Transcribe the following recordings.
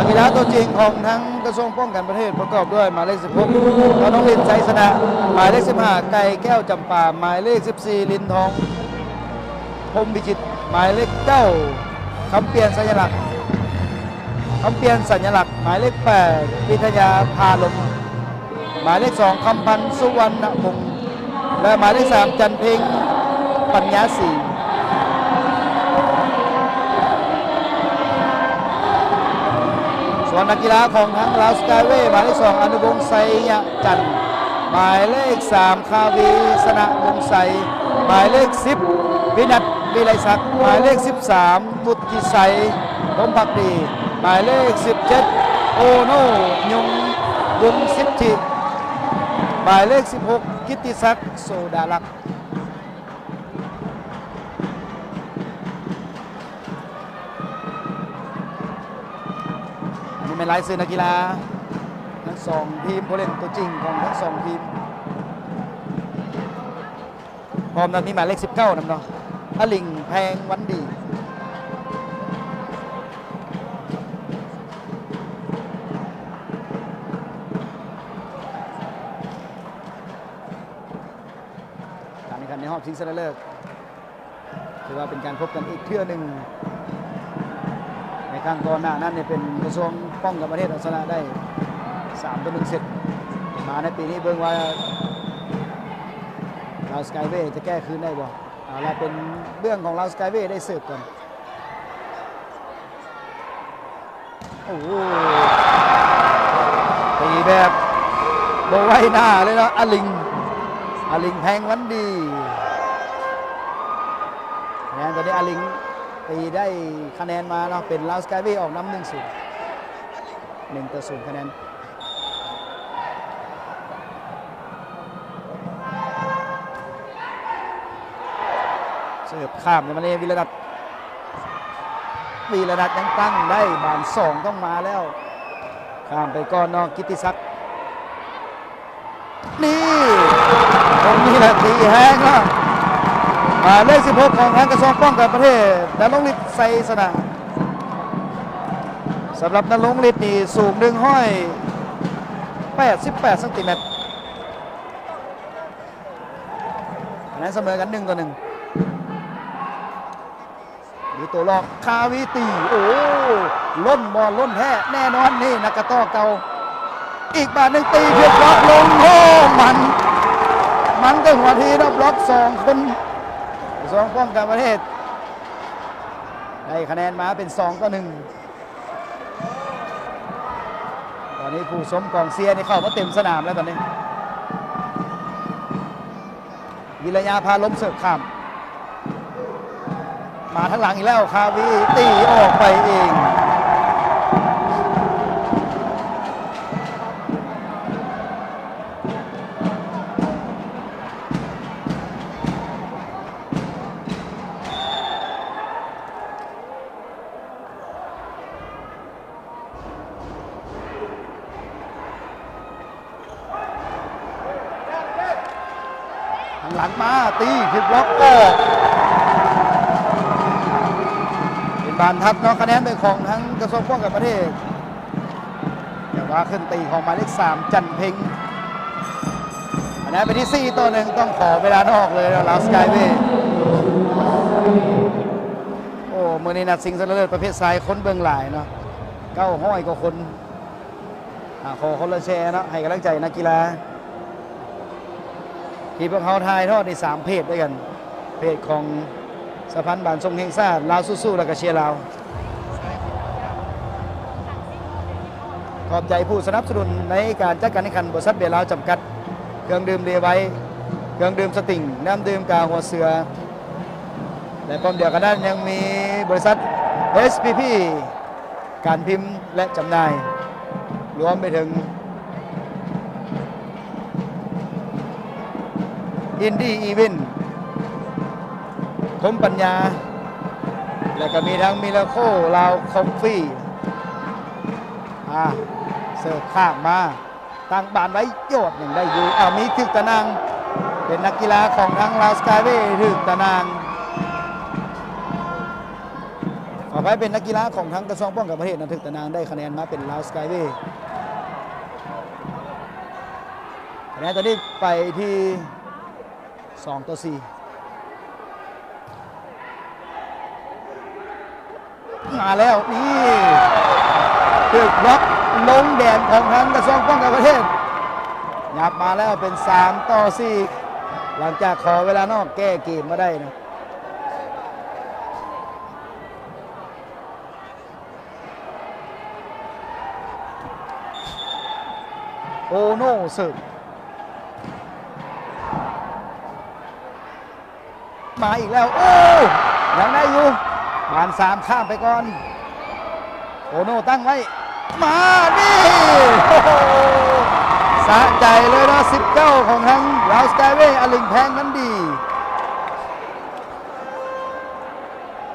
ກິລາຕົວຈິງຂອງທັງກະຊວງປ້ອງກັນປະເທດ ປະກອບດ້ວຍໝາຍເລກສິບຫົກ ທະນົງລິດ ໄຊຊະນະ, ໝາຍເລກສິບຫ້າ ໄກ່ແກ້ວ ຈຳປາ, ໝາຍເລກສິບສີ່ ລິນທອງ ພົມວິຈິດ, ໝາຍເລກເກົ້າ ຄຳປ່ຽນ ສັນຍະລັກ ຄຳປ່ຽນ ສັນຍະລັກ, ໝາຍເລກແປດ ວິທະຍາ ພາລົມ, ໝາຍເລກສອງ ຄຳພັນ ສຸວັນນະວົງ ແລະ ໝາຍເລກສາມ ຈັນເພັງ ປັນຍາສີ. ສ່ວນນັກກິລາຂອງທາງລາວສະກາຍເວ ໝາຍເລກສອງ ອະນຸວົງ ໄຊຍະຈັນ, ໝາຍເລກສາມ ຄາວີ ຊະນະວົງໄຊ, ໝາຍເລກສິບ ວິນັດ ວິໄລສັກ, ໝາຍເລກສິບສາມ ວຸດທິໄຊ ພົມພັກດີ, ໝາຍເລກສິບເຈັດ ໂອໂນ ຍົງວົງສິດທິ, ໝາຍເລກສິບຫົກ ກິດຕິສັກ ໂສດາລັກ. ອັນນີ້ແມ່ນລາຍຊື່ນັກກິລາທັງສອງທີມ, ຜູ້ຫຼິ້ນຕົວຈິງຂອງທັງສອງທີມ. ພ້ອມນັ້ນມີໝາຍເລກສິບເກົ້ານຳເນາະ, ອາລິງ ແພງວັນດີ. ການແຂ່ງຂັນໃນຮອບຊິງຊະນະເລີດ ຖືວ່າເປັນການພົບກັນອີກເທື່ອໜຶ່ງ. ໃນຄັ້ງກ່ອນໜ້ານັ້ນນີ້ເປັນກະຊວງປ້ອງກັນປະເທດເອົາຊະນະໄດ້ສາມຕໍ່ໜຶ່ງເຊັດ. ມາໃນປີນີ້ເບິ່ງວ່າລາວສະກາຍເວຈະແກ້ຄືນໄດ້ບໍ່? ເອົາລະ ເປັນເບື້ອງຂອງລາວສະກາຍເວໄດ້ເສີບກ່ອນ. ໂອ້ໂຫ ຕີແບບບໍ່ໄຫວໜ້າເລີຍເນາະ ອາລິງ ອາລິງ ແພງວັນດີ. ແມ່ນ ຕອນນີ້ອາລິງຕີໄດ້ຄະແນນມາເນາະ ເປັນລາວສະກາຍເວອອກນຳ ໜຶ່ງສູນ ໜຶ່ງຕໍ່ສູນຄະແນນ. ເສີບຂ້າມມານີ້ ວິລະນັດ ວິລະນັດຍັງຕັ້ງໄດ້ ບານສອງຕ້ອງມາແລ້ວ ຂ້າມໄປກ່ອນເນາະ ກິດຕິສັກ. ນີ້ ຕົງນີ້ແຫຼະ ຕີແຮງເນາະ ໝາຍເລກສິບຫົກ ຂອງທາງກະຊວງປ້ອງກັນປະເທດ ນະລົງລິດ ໄຊຊະນະ. ສຳລັບນະລົງລິດນີ້ສູງ ໜຶ່ງຮ້ອຍແປດສິບແປດ ຊັງຕີແມັດ. ຄະແນນສະເໝີກັນ ໜຶ່ງຕໍ່ໜຶ່ງ. ມີຕົວຫຼອກ ຄາວີຕີ ໂອ້ ລົ້ນບໍ່ ລົ້ນແທ້ແນ່ນອນ. ນີ້ ນັກກະຕໍ້ເກົ່າ ອີກບາດໜຶ່ງ ຕີເພຍບລັອກລົງ. ໂອ້ ມັນ ມັນແຕ່ຫົວທີເນາະ ບລັອກສອງຄົນ ສອງປ້ອງກັນປະເທດ ໄດ້ຄະແນນມາເປັນ ສອງຕໍ່ໜຶ່ງ. ຕອນນີ້ຜູ້ຊົມກອງເຊຍນີ້ເຂົ້າມາເຕັມສະໜາມແລ້ວຕອນນີ້. ວິລະຍາ ພາລົມເສີບຂ້າມ ມາທາງຫຼັງອີກແລ້ວ ຄາວີຕີອອກໄປເອງ. ທາງຫຼັງມາ ຕີ ຖືກບລັອກອອກ ເປັນບານທັດເນາະ. ຄະແນນເປັນຂອງທາງກະຊວງປ້ອງກັນປະເທດ ແຕ່ວ່າຂຶ້ນຕີຂອງໝາຍເລກສາມ ຈັນເພັງ. ຄະແນນເປັນທີ່ ສີ່ຕໍ່ໜຶ່ງ ຕ້ອງຂໍເວລານອກເລີຍ ລາວສະກາຍເວ. ໂອ້ ມື້ນີ້ນັດຊິງຊະນະເລີດປະເພດຊາຍ ຄົນເບິ່ງຫຼາຍເນາະ ເກົ້າຮ້ອຍກວ່າຄົນ. ອາ ຂໍຄົນລະແຊເນາະ ໃຫ້ກຳລັງໃຈນັກກິລາ ທີ່ພວກເຮົາຖ່າຍທອດນີ້ ສາມເພຈດ້ວຍກັນ ເພຈຂອງສະຫະພັນບານຊົງແຫ່ງຊາດ ລາວສູ້ໆ ແລ້ວກະເຊຍລາວ. ຂອບໃຈຜູ້ສະໜັບສະໜູນໃນການຈັດການແຂ່ງຂັນ ບໍລິສັດເບຍລາວຈຳກັດ, ເຄື່ອງດື່ມເລໄວ, ເຄື່ອງດື່ມສະຕິງ, ນ້ຳດື່ມກາຫົວເສືອ ແລະ ພ້ອມດຽວກັນນັ້ນຍັງມີບໍລິສັດ ເອສ ພີ ການພິມ ແລະ ຈຳໜ່າຍ, ລວມໄປເຖິງ ອິນດີອີເວັນ, ພົມປັນຍາ ແລະ ກໍມີທັງມິລາໂຄ ລາວຄອບຟີ. ອາ ເສີບຂ້າມມາ ຕັ້ງບານໄວ້ ຍອດຍັງໄດ້ຢູ່. ອາ ມີຖືກຕາໜ່າງ ເປັນນັກກິລາຂອງທາງລາວສະກາຍເວ ຖືກຕາໜ່າງ. ຂໍອະໄພ ໄປເປັນນັກກິລາຂອງທາງກະຊວງປ້ອງກັນປະເທດນະ ຖືກຕານາງໄດ້ຄະແນນມາເປັນລາວສະກາຍເວ ຄະແນນຕອນນີ້ໄປທີ່ສອງຕໍ່ສີ່ ມາແລ້ວ ນີ້ ຖືກບລັອກລົງແດນຂອງທາງກະຊວງປ້ອງກັນປະເທດ ຫຍັບມາແລ້ວເປັນສາມຕໍ່ສີ່ ຫຼັງຈາກຂໍເວລານອກແກ້ເກມມາໄດ້ນະ. ໂອໂນເສີບ ມາອີກແລ້ວ ໂອ້ ຍັງໄດ້ຢູ່ ບານສາມຂ້າມໄປກ່ອນ ໂອໂນຕັ້ງໄວ້ ມາ ນີ້ ໂອ້ໂຫ ສະໃຈເລີຍເນາະ ສິບເກົ້າຂອງທາງລາວສະກາຍເວ ອາລິງແພງນັ້ນດີ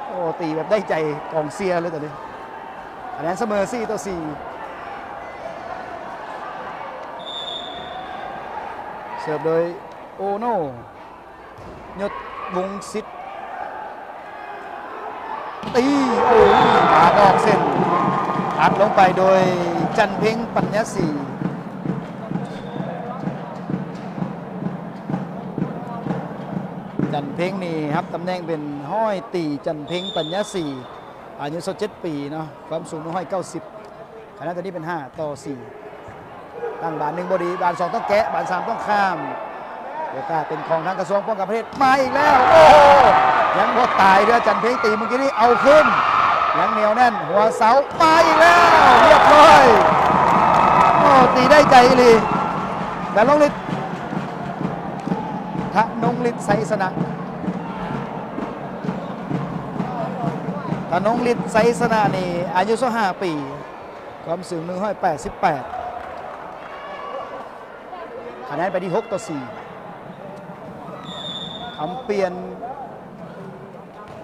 ໂອ້ ຕີແບບໄດ້ໃຈກອງເຊຍເລີຍຕອນນີ້ ຄະແນນສະເໝີສີ່ຕໍ່ສີ່ ເສີບໂດຍໂອໂນ ຍົດວົງສິດ ຕີ ໂອ້ຍ ມານອກເສັ້ນ ອັດລົງໄປໂດຍຈັນເພັງ ປັນຍາສີ ຈັນເພັງນີ້ຮັບຕຳແໜ່ງເປັນຮ້ອຍຕີຈັນເພັງ ປັນຍາສີ ອາຍຸຊາວເຈັດປີເນາະ ຄວາມສູງໜຶ່ງຮ້ອຍເກົ້າສິບ ຄະແນນຕອນນີ້ເປັນຫ້າຕໍ່ສີ່ ຕັ້ງບານໜຶ່ງບໍ່ດີ ບານສອງຕ້ອງແກະ ບານສາມຕ້ອງຂ້າມ ໂອກາດເປັນຂອງທາງກະຊວງປ້ອງກັນປະເທດ ມາອີກແລ້ວ ໂອ້ໂຫ ຍັງບໍ່ຕາຍເດີ ຈັນເພັງຕີເມື່ອກີ້ນີ້ ເອົາຄືນ ຍັງໜຽວແໜ້ນ ຫົວເສົາ ມາອີກແລ້ວ ຮຽບຮ້ອຍ ໂອ້ ຕີໄດ້ໃຈອີ່ຫຼີ ດາລົງລິດ ທະນົງລິດ ໄຊຊະນະ ທະນົງລິດ ໄຊຊະນະນີ້ ອາຍຸຊາວຫ້າປີ ຄວາມສູງໜຶ່ງຮ້ອຍແປດສິບແປດ ຄະແນນໄປທີ່ຫົກຕໍ່ສີ່ ຄຳປ່ຽນ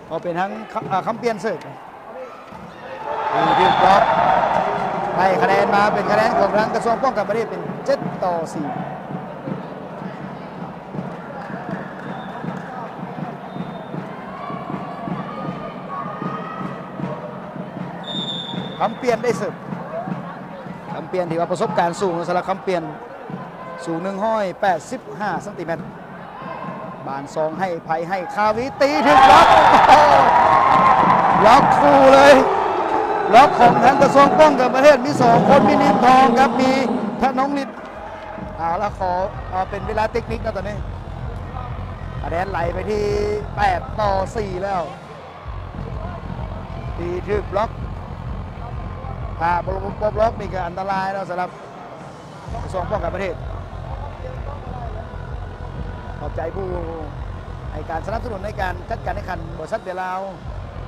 ກໍເປັນທາງ ຄຳ ເອີ ຄຳປ່ຽນເສີບ ທີ່ຖືກບລັອກ ໄດ້ຄະແນນມາເປັນຄະແນນຂອງທາງກະຊວງປ້ອງກັນປະເທດເປັນເຈັດຕໍ່ສີ່ ຄຳປ່ຽນໄດ້ເສີບ ຄຳປ່ຽນຖືວ່າປະສົບການສູງສຳລັບຄຳປ່ຽນ ສູງໜຶ່ງຮ້ອຍແປດສິບຫ້າຊັງຕີແມັດ ບານສອງໃຫ້ໃຜ ໃຫ້ຄາວີ ຕີຖືກບລັອກ ບລັອກຄູ່ເລີຍ ບລັອກຂອງທາງກະຊວງປ້ອງກັນປະເທດ ມີສອງຄົນ ມີນິນທອງກັບມີທະນົງລິດ ເອົາລະ ຂໍເອົາເປັນເວລາເຕັກນິກເນາະຕອນນີ້ ຄະແນນໄຫຼໄປທີ່ແປດຕໍ່ສີ່ແລ້ວ ທີ່ຖືກບລັອກ ຖ້າບໍ່ ບໍ່ບລັອກນີ້ກໍອັນຕະລາຍເນາະ ສຳລັບ ກະຊວງປ້ອງກັນປະເທດ ຂອບໃຈຜູ້ໃຫ້ການສະໜັບສະໜູນໃນການຈັດການແຂ່ງຂັນ ບໍລິສັດເບຍລາວ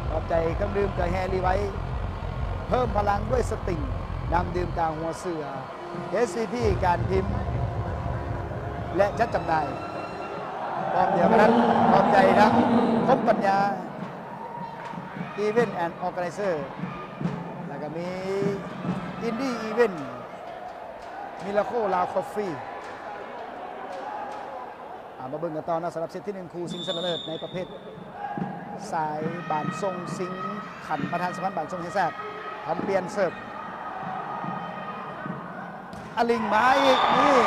ຂອບໃຈເຄື່ອງດື່ມເກືອແຮ່ລີໄວ ເພີ່ມພະລັງດ້ວຍສະຕິງ ນ້ຳດື່ມກາຫົວເສືອ ເອສຊີພີ ການພິມ ແລະ ຈັດຈຳໜ່າຍ ພ້ອມດຽວກັນນັ້ນ ຂອບໃຈທາງຄົມປັນຍາ Event and Organizer ແລ້ວກໍມີ Indie Event Miracle Lao Coffee ເອົາມາເບິ່ງກັນຕໍ່ເນາະ ສຳລັບເຊດທີໜຶ່ງ ຄູ່ຊິງຊະນະເລີດໃນປະເພດສາຍບານສົ່ງຊິງຂັນປະທານສະພາບານສົ່ງແຫ່ງຊາດ ຄຳປ່ຽນເສີບ ອາລິງມາອີກ ນີ້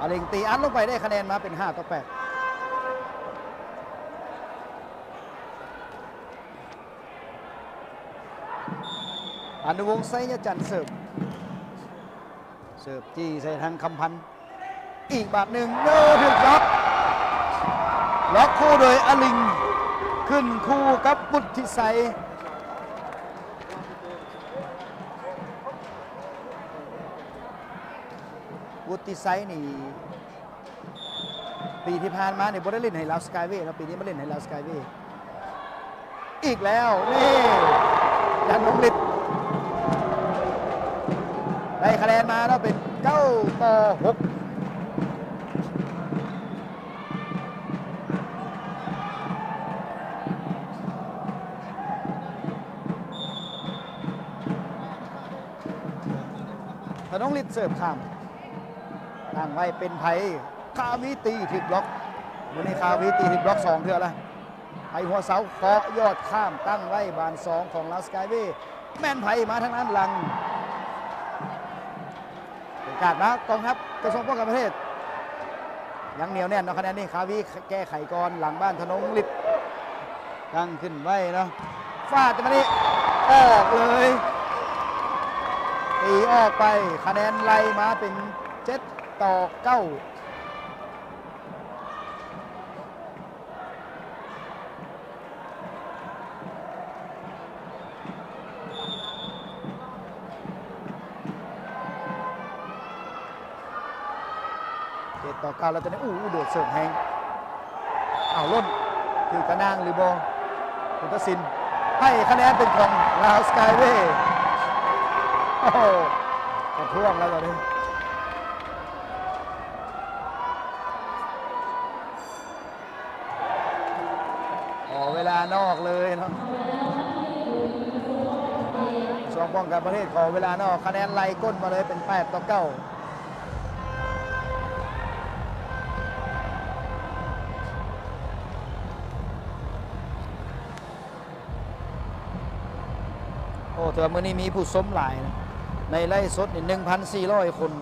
ອາລິງຕີອັດລົງໄປໄດ້ຄະແນນມາເປັນຫ້າຕໍ່ແປດ ອານຸວົງ ໄຊຍະຈັນ ເສີບ ເສີບຈີ້ໃສ່ທາງຄຳພັນ ອີກບາດໜຶ່ງ ໂອ້ ຖືກລັອກ ລັອກຄູ່ໂດຍອາລິງ ຂຶ້ນຄູ່ກັບວຸດທິໄຊ ວຸດທິໄຊນີ້ ປີທີ່ຜ່ານມານີ້ບໍ່ໄດ້ຫຼິ້ນໃຫ້ລາວສະກາຍເວເນາະ ປີນີ້ມາຫຼິ້ນໃຫ້ລາວສະກາຍເວ ອີກແລ້ວ ນີ້ ຈັນທອງລິດ ໄດ້ຄະແນນມາແລ້ວເປັນເກົ້າຕໍ່ຫົກ ທະນົງລິດເສີບຂ້າມ ຕັ້ງໄວ້ເປັນໃຜ? ຄາວີຕີຖືກບລັອກ ມື້ນີ້ຄາວີຕີຖືກບລັອກສອງເທື່ອລະ ໄປຫົວເສົາ ເຄາະຍອດຂ້າມ ຕັ້ງໄວ້ບານສອງຂອງລາວສະກາຍເວ. ແມ່ນໃຜມາທາງນັ້ນຫຼັງ? ໂອກາດມາກອງທັບກະຊວງປ້ອງກັນປະເທດ ຍັງໜຽວແໜ້ນເນາະ ຄະແນນນີ້. ຄາວີແກ້ໄຂກ່ອນ ຫຼັງບ້ານທະນົງລິດ ຕັ້ງຂຶ້ນໄວ້ເນາະ ຟາດຈັງຫວະນີ້ ອອກເລີຍ ຕີອອກໄປ. ຄະແນນໄລ່ມາເປັນເຈັດຕໍ່ເກົ້າ. ເຈັດຕໍ່ເກົ້າແລ້ວ ຕອນນີ້ ອູ້ ໂດດເສີບແຮງ ອ້າວ ຫຼົ່ນ ຖືກຕາໜ່າງຫຼືບໍ່? ພຸດທະສິນ ໃຫ້ຄະແນນເປັນຂອງລາວສະກາຍເວ. ໂອ້ໂຫ ປະທ້ວງແລ້ວຕອນນີ້. ຂໍເວລານອກເລີຍເນາະ ຊ່ວງປ້ອງກັນປະເທດ ຂໍເວລານອກ. ຄະແນນໄລ່ກົ້ນມາເລີຍເປັນແປດຕໍ່ເກົ້າ. ໂອ້ ແຕ່ວ່າມື້ນີ້ມີຜູ້ຊົມຫຼາຍນະ ໃນໄລຟ໌ສົດນີ້ ໜຶ່ງພັນສີ່ຮ້ອຍຄົນ.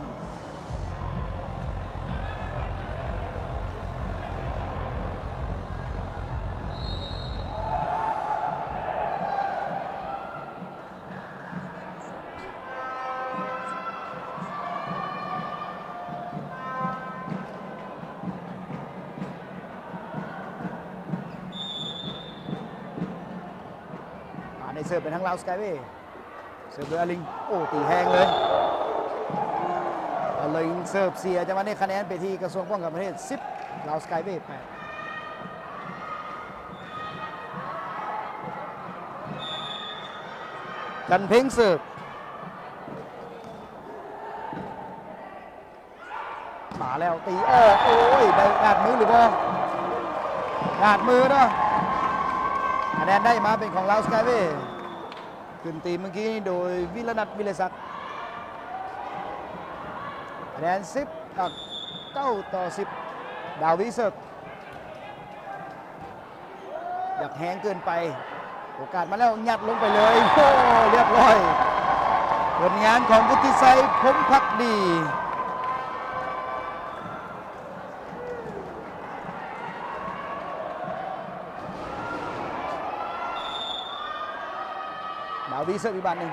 ອາ ໄດ້ເສີບໄປທາງລາວສະກາຍເວ ເສີບໂດຍອາລິງ ໂອ້ ຕີແຮງເລີຍ ອາລິງເສີບເສຍ. ຈັງຫວະນີ້ຄະແນນໄປທີ່ກະຊວງປ້ອງກັນປະເທດ ສິບ ລາວສະກາຍເວ ແປດ. ຈັນເພັງເສີບ ມາແລ້ວ ຕີອອກ ໂອ້ຍ ໄດ້ ງາດມືຫຼືບໍ່? ງາດມືເນາະ. ຄະແນນໄດ້ມາເປັນຂອງລາວສະກາຍເວ ຂຶ້ນຕີເມື່ອກີ້ໂດຍວິລະນັດ ວິລະສັກ. ຄະແນນ ສິບ ເກົ້າຕໍ່ສິບ ດາວີເສີບ ຢາກແຮງເກີນໄປ ໂອກາດມາແລ້ວ ຍັດລົງໄປເລີຍ ໂອ້ ລຽບຮ້ອຍ. ຜົນງານຂອງວຸດທິໄຊ ພົມພັກດີ. ດາວີເສີບອີກບາດໜຶ່ງ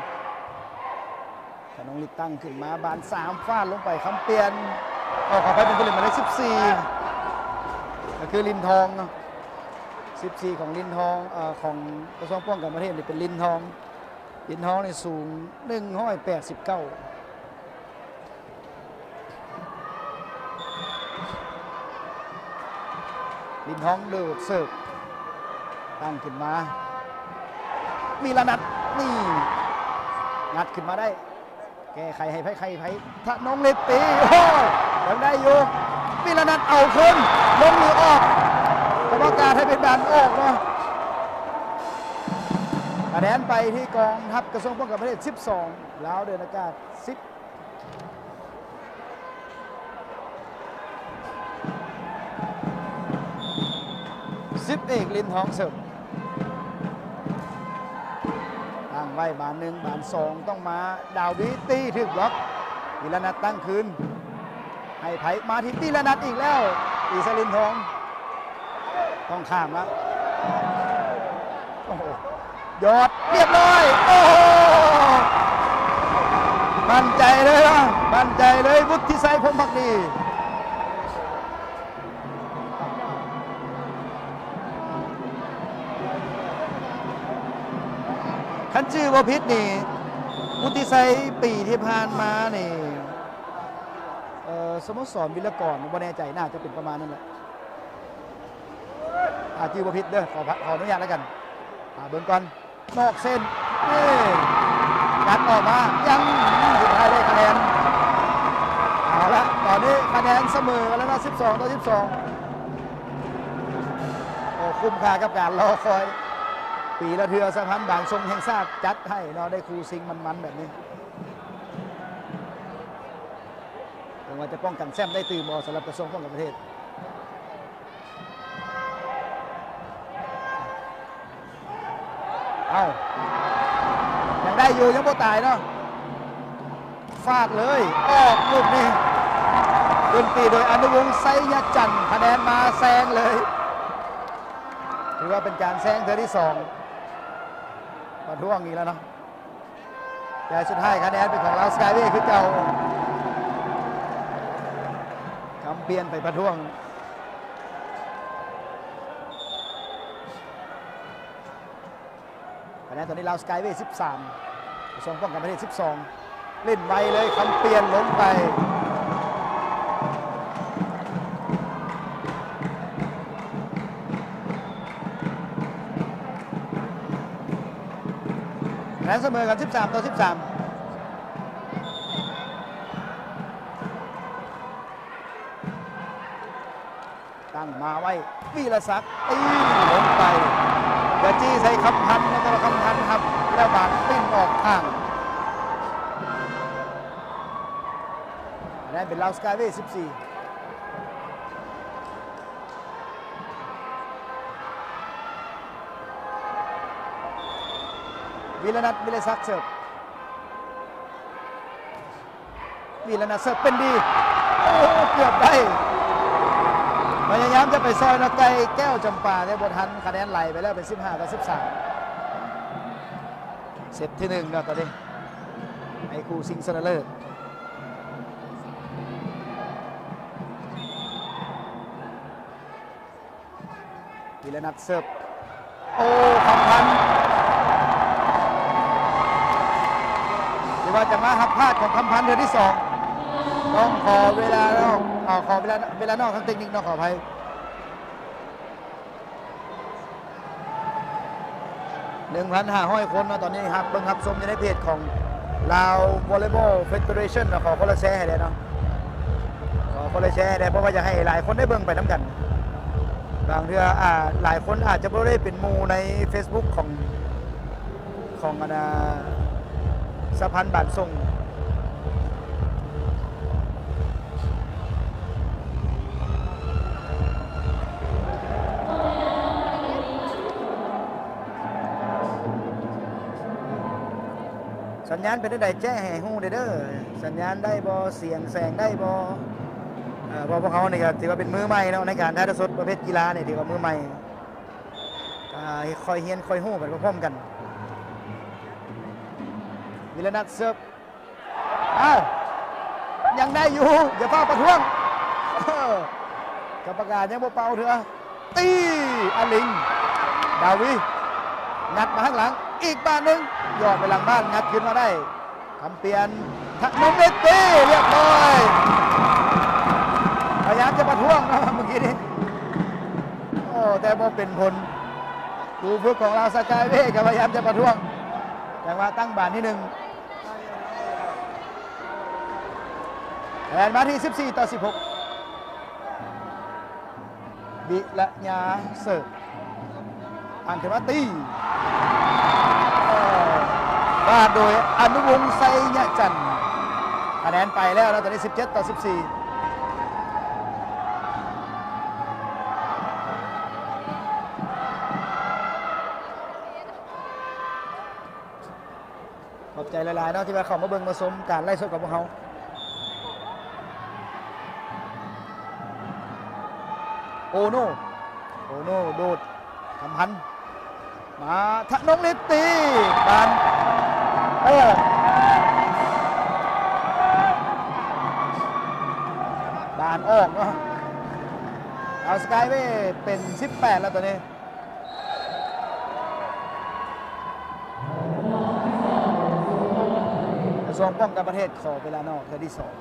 ທະນົງລິດຕັ້ງຂຶ້ນມາ ບານສາມ ຟາດລົງໄປ ຄຳປ່ຽນ ອອກ ຂໍອະໄພ ເປັນຜູ້ຫຼິ້ນໝາຍເລກສິບສີ່ ກໍຄືລິນທອງເນາະ ສິບສີ່ຂອງລິນທອງ ເອີ ຂອງກະຊວງປ້ອງກັນປະເທດນີ້ເປັນລິນທອງ. ລິນທອງນີ້ສູງໜຶ່ງຮ້ອຍແປດສິບເກົ້າ. ລິນທອງໂດດເສີບ ຕັ້ງຂຶ້ນມາ ວິລະນັດ ນີ້ ງັດຂຶ້ນມາໄດ້ ແກ້ໄຂໃຫ້ໃຜ ໃຜ ໃຜ ທະນົງເລັດຕີ ໂອ້ໂຫ ຍັງໄດ້ຢູ່ ວິລະນັດເອົາຄືນ ລົງຫຼືອອກ ກຳມະການໃຫ້ເປັນບານອອກເນາະ. ຄະແນນໄປທີ່ກອງທັບກະຊວງປ້ອງກັນປະເທດ ສິບສອງ ລາວເດີນອາກາດ ສິບ ສິບເອກ ລິນທອງເສີບ ຕັ້ງໄວ້ບານໜຶ່ງ ບານສອງ ຕ້ອງມາ ດາວີຕີ ຖືກບລັອກ ວິລະນັດຕັ້ງຄືນ ໃຫ້ໃຜ ມາທີ່ວິລະນັດອີກແລ້ວ ຕີໃສ່ລິນທອງ ຕ້ອງຂ້າມລະ ໂອ້ໂຫ ຍອດ ລຽບຮ້ອຍ ໂອ້ໂຫ ໝັ້ນໃຈເລີຍເນາະ ໝັ້ນໃຈເລີຍ ວຸດທິໄຊ ພົມພັກດີ. ຄັນຈື່ບໍ່ຜິດນີ້ ວຸດທິໄຊ ປີທີ່ຜ່ານມານີ້ ເອີ ສະໂມສອນວິລະກອນ ບໍ່ແນ່ໃຈ ໜ້າຈະເປັນປະມານນັ້ນແຫຼະ. ຖ້າຈື່ບໍ່ຜິດເດີ ຂໍ ຂໍອະນຸຍາດແລ້ວກັນ ຖ້າເບິ່ງກ່ອນ ນອກເສັ້ນ ເອີ ຍັດອອກມາ ຍັງ ສຸດທ້າຍໄດ້ຄະແນນ. ເອົາລະ ຕອນນີ້ຄະແນນສະເໝີກັນແລ້ວເນາະ ສິບສອງຕໍ່ສິບສອງ. ໂອ້ ຄຸ້ມຄ່າກັບການລໍຄອຍ ປີລະເທື່ອ ສະຫະພັນບາງຊົງແຫ່ງຊາດຈັດໃຫ້ເນາະ ໄດ້ຄູ່ຊິງມັນໆແບບນີ້. ເບິ່ງວ່າຈະປ້ອງກັນແຊ້ມໄດ້ຕື່ມບໍ່ ສຳລັບກະຊວງປ້ອງກັນປະເທດ. ເອົ້າ ຍັງໄດ້ຢູ່ ຍັງບໍ່ຕາຍເນາະ ຟາດເລີຍ ອອກລູກນີ້ ຂຶ້ນຕີໂດຍອະນຸວົງ ໄຊຍະຈັນ ຄະແນນມາແຊງເລີຍ ຖືວ່າເປັນການແຊງເທື່ອທີສອງ ປະທ້ວງອີກແລ້ວເນາະ ແຕ່ສຸດທ້າຍຄະແນນເປັນຂອງລາວສະກາຍເວຄືເກົ່າ ຄຳປ່ຽນໄປປະທ້ວງ. ຄະແນນຕອນນີ້ລາວສະກາຍເວສິບສາມ ກະຊວງປ້ອງກັນປະເທດສິບສອງ ຫຼິ້ນໄວເລີຍ ຄຳປ່ຽນລົງໄປ ຄະແນນສະເໝີກັນສິບສາມຕໍ່ສິບສາມ. ຕັ້ງມາໄວ້ ວິລະສັກ ຕີລົງໄປ ກະຈີ່ໃສ່ຄຳພັນ ແລ້ວກໍຄຳພັນຮັບ ແລ້ວບາດປິ່ນອອກຂ້າງ ຄະແນນເປັນລາວສະກາຍເວສິບສີ່ ວິລະນັດ ວິລະສັກເສີບ ວິລະນັດເສີບເປັນດີ ໂອ້ ເກືອບໄດ້ ພະຍາຍາມຈະໄປຊ່ອຍນະໄກ່ແກ້ວຈຳປາ ແຕ່ບໍ່ທັນ ຄະແນນໄຫຼໄປແລ້ວເປັນສິບຫ້າຕໍ່ສິບສາມ ເຊັດທີໜຶ່ງເນາະຕອນນີ້ ໃນຄູ່ຊິງຊະນະເລີດ. ວິລະນັດເສີບ ໂອ້ ຄຳພັນ ຫຼືວ່າຈະມາຮັບພາດຂອງຄຳພັນເທື່ອທີສອງ ຕ້ອງຂໍເວລານອກ ເອີ ຂໍເວລາ ເວລານອກທາງເຕັກນິກເນາະ ຂໍອະໄພ ໜຶ່ງພັນຫ້າຮ້ອຍຄົນເນາະ ຕອນນີ້ຮັບເບິ່ງຮັບຊົມຢູ່ໃນເພຈຂອງ Lao Volleyball Federation ເນາະ ຂໍຄົນລະແຊໃຫ້ແດ່ເນາະ ຂໍຄົນລະແຊໃຫ້ແດ່ ເພາະວ່າຢາກໃຫ້ຫຼາຍຄົນໄດ້ເບິ່ງໄປນຳກັນ ບາງເທື່ອ ອາ ຫຼາຍຄົນອາດຈະບໍ່ໄດ້ເປັນໝູ່ໃນເຟສບຸກຂອງ ຂອງອັນນ່າ ສະພານບ້ານຊົງ ສັນຍານເປັນຈັ່ງໃດແຈ້ງໃຫ້ຮູ້ແດ່ເດີ ສັນຍານໄດ້ບໍ່ ສຽງແສງໄດ້ບໍ່ ເພາະພວກເຮົານີ້ກະຖືວ່າເປັນມືໃໝ່ເນາະ ໃນການຖ່າຍທອດສົດປະເພດກິລານີ້ ຖືວ່າມືໃໝ່ ກະຄ່ອຍຮຽນຄ່ອຍຮູ້ໄປພ້ອມໆກັນ ວິລະນັດເສີບ ອ້າວ ຍັງໄດ້ຢູ່ ຢ່າຟ້າວປະທ້ວງ ກຳມະການຍັງບໍ່ເປົ່າເທື່ອ ຕີ ອາລິງ ດາວີ ງັດມາທາງຫຼັງ ອີກບາດໜຶ່ງ ຢອດໄປຫຼັງບ້ານ ງັດຄືນມາໄດ້ ຄຳປ່ຽນ ທະນົງເລັດຕີ ລຽບຮ້ອຍ ພະຍາຍາມຈະປະທ້ວງເນາະ ເມື່ອກີ້ນີ້ ໂອ້ ແຕ່ບໍ່ເປັນຜົນ ຄູຝຶກຂອງລາວສະກາຍເວກໍພະຍາຍາມຈະປະທ້ວງ ຈັງຫວະຕັ້ງບານທີໜຶ່ງ ຄະແນນມາທີ່ສິບສີ່ຕໍ່ສິບຫົກ ວິລະຍາເສີບ ຕັ້ງຂຶ້ນມາຕີ ເອີ ວ່າໂດຍອະນຸວົງ ໄຊຍະຈັນ ຄະແນນໄປແລ້ວເນາະ ຕອນນີ້ສິບເຈັດຕໍ່ສິບສີ່. ຂອບໃຈຫຼາຍໆເນາະ ທີ່ວ່າເຂົ້າມາເບິ່ງມາຊົມການໄລຟ໌ສົດຂອງພວກເຮົາ. ໂອໂນ ໂອໂນ ໂດດ ຄຳພັນ ມາ ທະນົງເລັດຕີ ບານ ເອີ ບານອອກເນາະ ເອົາສະກາຍເວເປັນສິບແປດແລ້ວຕອນນີ້. ກະຊວງປ້ອງກັນປະເທດຂໍເວລານອກເທື່ອທີສອງ.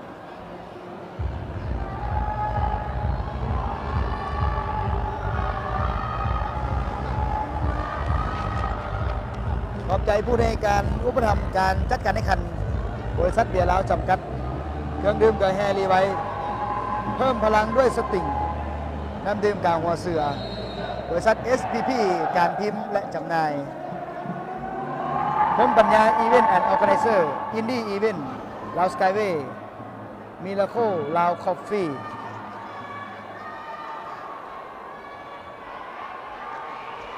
ຂອບໃຈຜູ້ໃນການອຸປະຖຳການຈັດການແຂ່ງຂັນ ບໍລິສັດເບຍລາວຈຳກັດ ເຄື່ອງດື່ມກະແຮລີໄວ ເພີ່ມພະລັງດ້ວຍສະຕິງ ນ້ຳດື່ມກາຫົວເສືອ ບໍລິສັດ ເອສພີພີ ການພິມ ແລະ ຈຳໜ່າຍ ພົມປັນຍາ Event and Organizer, Indie Event, Lao Skyway, Miracle, Lao Coffee.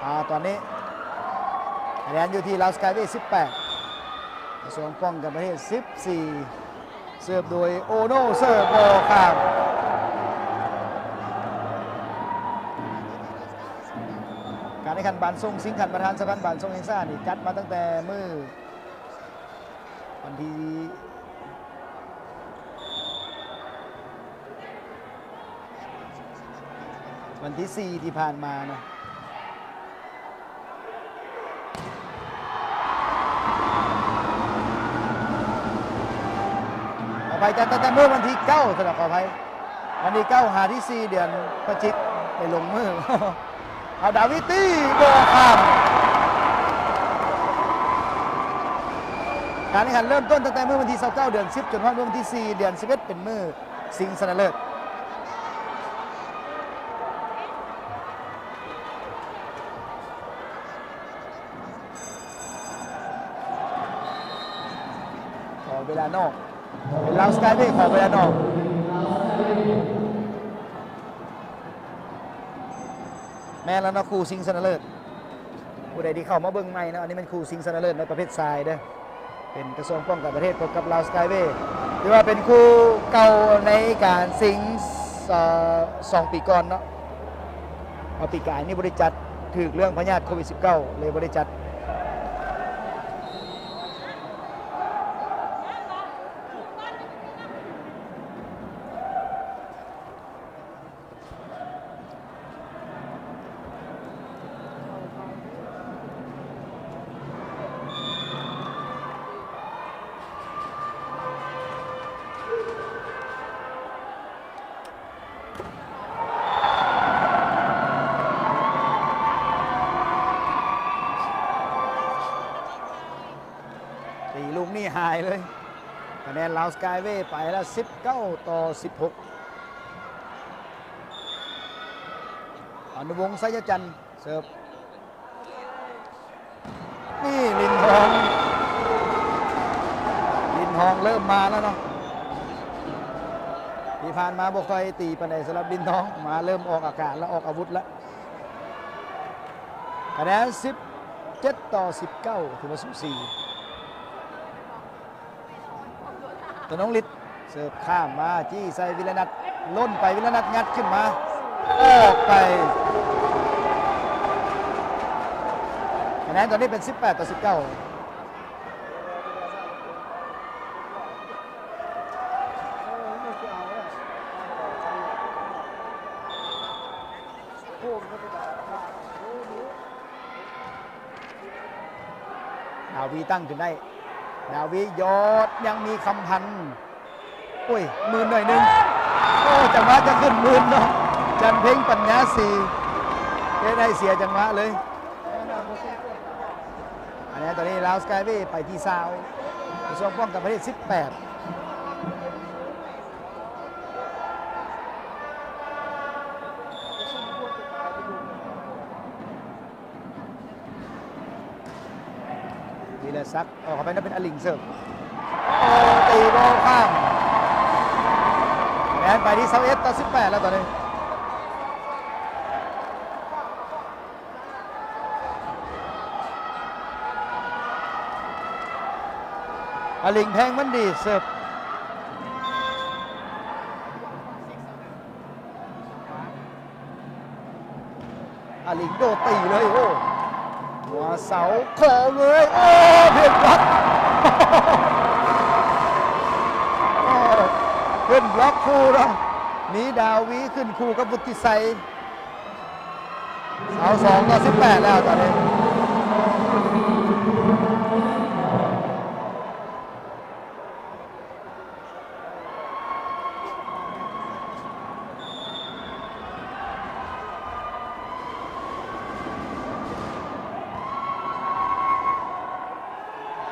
ອາ ຕອນນີ້ ຄະແນນຢູ່ທີ່ລາວສະກາຍເວ ສິບແປດ, ກະຊວງປ້ອງກັນປະເທດ ສິບສີ່. ເສີບໂດຍໂອໂນ ເສີບບໍ່ຂ້າມ. ການແຂ່ງຂັນບານສົ່ງຊິງຂັນປະທານສະຫະພັນບານສົ່ງແຫ່ງຊາດນີ້ ຈັດມາຕັ້ງແຕ່ມື້ວັນທີ ວັນທີສີ່ທີ່ຜ່ານມາເນາະ. ຂໍອະໄພ ຈັດຕັ້ງແຕ່ມື້ວັນທີເກົ້າ ຂໍອະໄພ ວັນທີເກົ້າຫາທີສີ່ ເດືອນພະຈິກ ໄປລົງມື້ ເອົາ ດາວິດຕີ ບໍ່ຂ້າມ. ການແຂ່ງຂັນເລີ່ມຕົ້ນຕັ້ງແຕ່ມື້ວັນທີຊາວເກົ້າ ເດືອນສິບ ຈົນຮອດມື້ວັນທີສີ່ ເດືອນສິບເອັດ ເປັນມື້ຊິງຊະນະເລີດ. ຂໍເວລານອກ ເປັນລາວສະກາຍເວ ຂໍເວລານອກ. ແມ່ນແລ້ວເນາະ ຄູ່ຊິງຊະນະເລີດ. ຜູ້ໃດທີ່ເຂົ້າມາເບິ່ງໃໝ່ເນາະ ອັນນີ້ແມ່ນຄູ່ຊິງຊະນະເລີດໃນປະເພດຊາຍເດີ້. ເປັນກະຊວງປ້ອງກັນປະເທດພົບກັບລາວສະກາຍເວ ຖືວ່າເປັນຄູ່ເກົ່າໃນການຊິງ ເອີ ສອງປີກ່ອນເນາະ. ເພາະປີກາຍນີ້ບໍ່ໄດ້ຈັດ ຖືກເລື່ອງພະຍາດໂຄວິດສິບເກົ້າ ເລີຍບໍ່ໄດ້ຈັດ. ຕີລູກນີ້ຫາຍເລີຍ. ຄະແນນລາວສະກາຍເວໄປແລ້ວ ສິບເກົ້າຕໍ່ສິບຫົກ. ອະນຸວົງ ໄຊຍະຈັນ ເສີບ ນີ້ ລິນທອງ ລິນທອງເລີ່ມມາແລ້ວເນາະ. ທີ່ຜ່ານມາບໍ່ຄ່ອຍຕີປານໃດສຳລັບລິນທອງ ມາເລີ່ມອອກອາການແລ້ວ ອອກອາວຸດແລ້ວ. ຄະແນນ ສິບເຈັດຕໍ່ສິບເກົ້າ ຖືວ່າສູສີ. ທະນົງລິດ ເສີບຂ້າມມາ ຈີ້ໃສ່ວິລະນັດ ລົ້ນໄປ ວິລະນັດຍັດຂຶ້ນມາ ອອກໄປ. ຄະແນນຕອນນີ້ເປັນ ສິບແປດຕໍ່ສິບເກົ້າ. ດາວີຕັ້ງຂຶ້ນໄດ້ ດາວີຢອດ ຍັງມີຄຳພັນ ໂອ້ຍ ມື່ນໜ້ອຍໜຶ່ງ. ໂອ້ ຈັງຫວະຈະຂຶ້ນມື່ນເນາະ ຈັນເພັງ ປັນຍາສີ ເຮັດໃຫ້ເສຍຈັງຫວະເລີຍ. ອັນນີ້ຕອນນີ້ລາວສະກາຍເວໄປທີຊາວ ກະຊວງປ້ອງກັນປະເທດ ສິບແປດ. ວິລະສັກ ອອກເຂົ້າໄປນຳ ເປັນອາລິງເສີບ ໂອ້ ຕີບໍ່ຂ້າມ. ຄະແນນໄປທີ່ ຊາວເອັດຕໍ່ສິບແປດ ແລ້ວຕອນນີ້. ອາລິງ ແພງມັນດີ ເສີບ ອາລິງໂດດຕີເລີຍ ໂອ້ ຫົວເສົາໂຄ້ງເລີຍ ໂອ້ ເພນບລັອກ ໂອ້ ເພນບລັອກຄູ່ເນາະ ມີດາວີຂຶ້ນຄູ່ກັບວຸດທິໄຊ. ຊາວສອງຕໍ່ສິບແປດ ແລ້ວຕອນນີ້.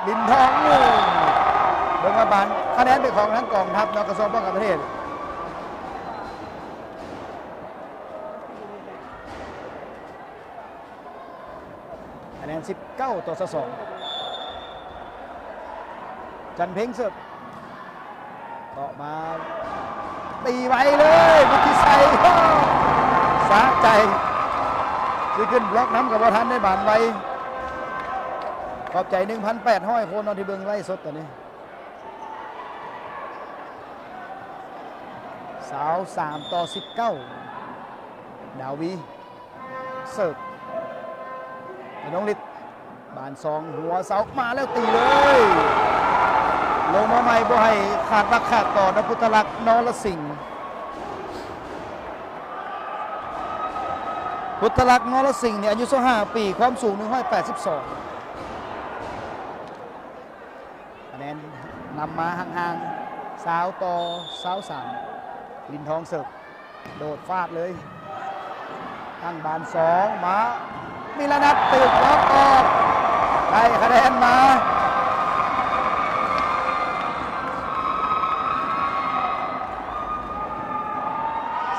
ລິນທອງ ໂອ້ ເບິ່ງວ່າບານຄະແນນເປັນຂອງທາງກອງທັບເນາະ ກະຊວງປ້ອງກັນປະເທດ. ຄະແນນ ສິບເກົ້າຕໍ່ຊາວສອງ. ຈັນເພັງເສີບ ເກາະມາ ຕີໄວເລີຍ ວັດທິໄຊ ສະໃຈ ຊິຂຶ້ນບລັອກນຳກໍບໍ່ທັນໄດ້ບານໄວ. ຂອບໃຈໜຶ່ງພັນແປດຮ້ອຍຄົນເນາະ ທີ່ເບິ່ງໄລຟ໌ສົດຕອນນີ້. ຊາວສາມຕໍ່ສິບເກົ້າ ດາວີ ເສີບ ອະນົງລິດ ບານສອງ ຫົວເສົາມາແລ້ວຕີເລີຍ. ລົງມາໃໝ່ບໍ່ໃຫ້ຂາດວັກຂາດຕອນນະ ພຸດທະລັກ ນໍລະສິງ. ພຸດທະລັກ ນໍລະສິງ ນີ້ອາຍຸຊາວຫ້າປີ ຄວາມສູງໜຶ່ງຮ້ອຍແປດສິບສອງ. ຄະແນນນຳມາຫ່າງໆ ຊາວຕໍ່ຊາວສາມ ລິນທອງເສີບ ໂດດຟາດເລີຍ ຕັ້ງບານສອງມາ ມີລະນັດ ຖືກບລັອກອອກ ໄດ້ຄະແນນມາ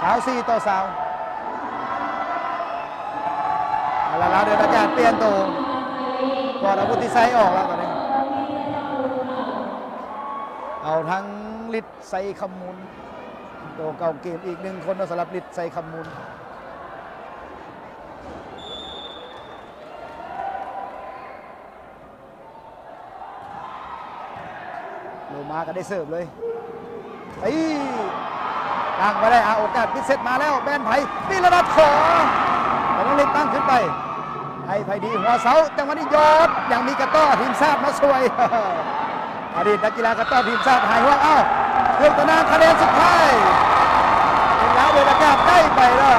ຊາວສີ່ຕໍ່ຊາວ. ເອົາລະ ລາວເດີນອາກາດປ່ຽນໂຕ ກອດອາວຸດທີ່ໃສ່ອອກແລ້ວຕອນນີ້ ເອົາທັງລິດ ໄຊຄຳມູນ ໂຕເກົ່າເກມອີກໜຶ່ງຄົນເນາະ ສຳລັບລິດ ໄຊຄຳມູນ. ໂລມາກໍໄດ້ເສີບເລີຍ ຕີ ຕັ້ງໄວ້ໄດ້ ອາ ໂອກາດປິດເຊັດມາແລ້ວ ແມ່ນໃຜ? ມີລະດັດ ຂໍ ແຕ່ນ້ອງເລັກຕັ້ງຂຶ້ນໄປ ໃຫ້ໃຜດີ? ຫົວເສົາ ຈັງຫວະນີ້ຢອດ ຍັງມີກະຕໍ້ທີມຊາດມາຊ່ວຍ ອະດີດນັກກິລາກະຕໍ້ທີມຊາດຫາຍຫ່ວງ. ອ້າວ ເຄື່ອງຕະໜາງຄະແນນສຸດທ້າຍ ເປັນລາວເດີນອາກາດໄດ້ໄປເດີ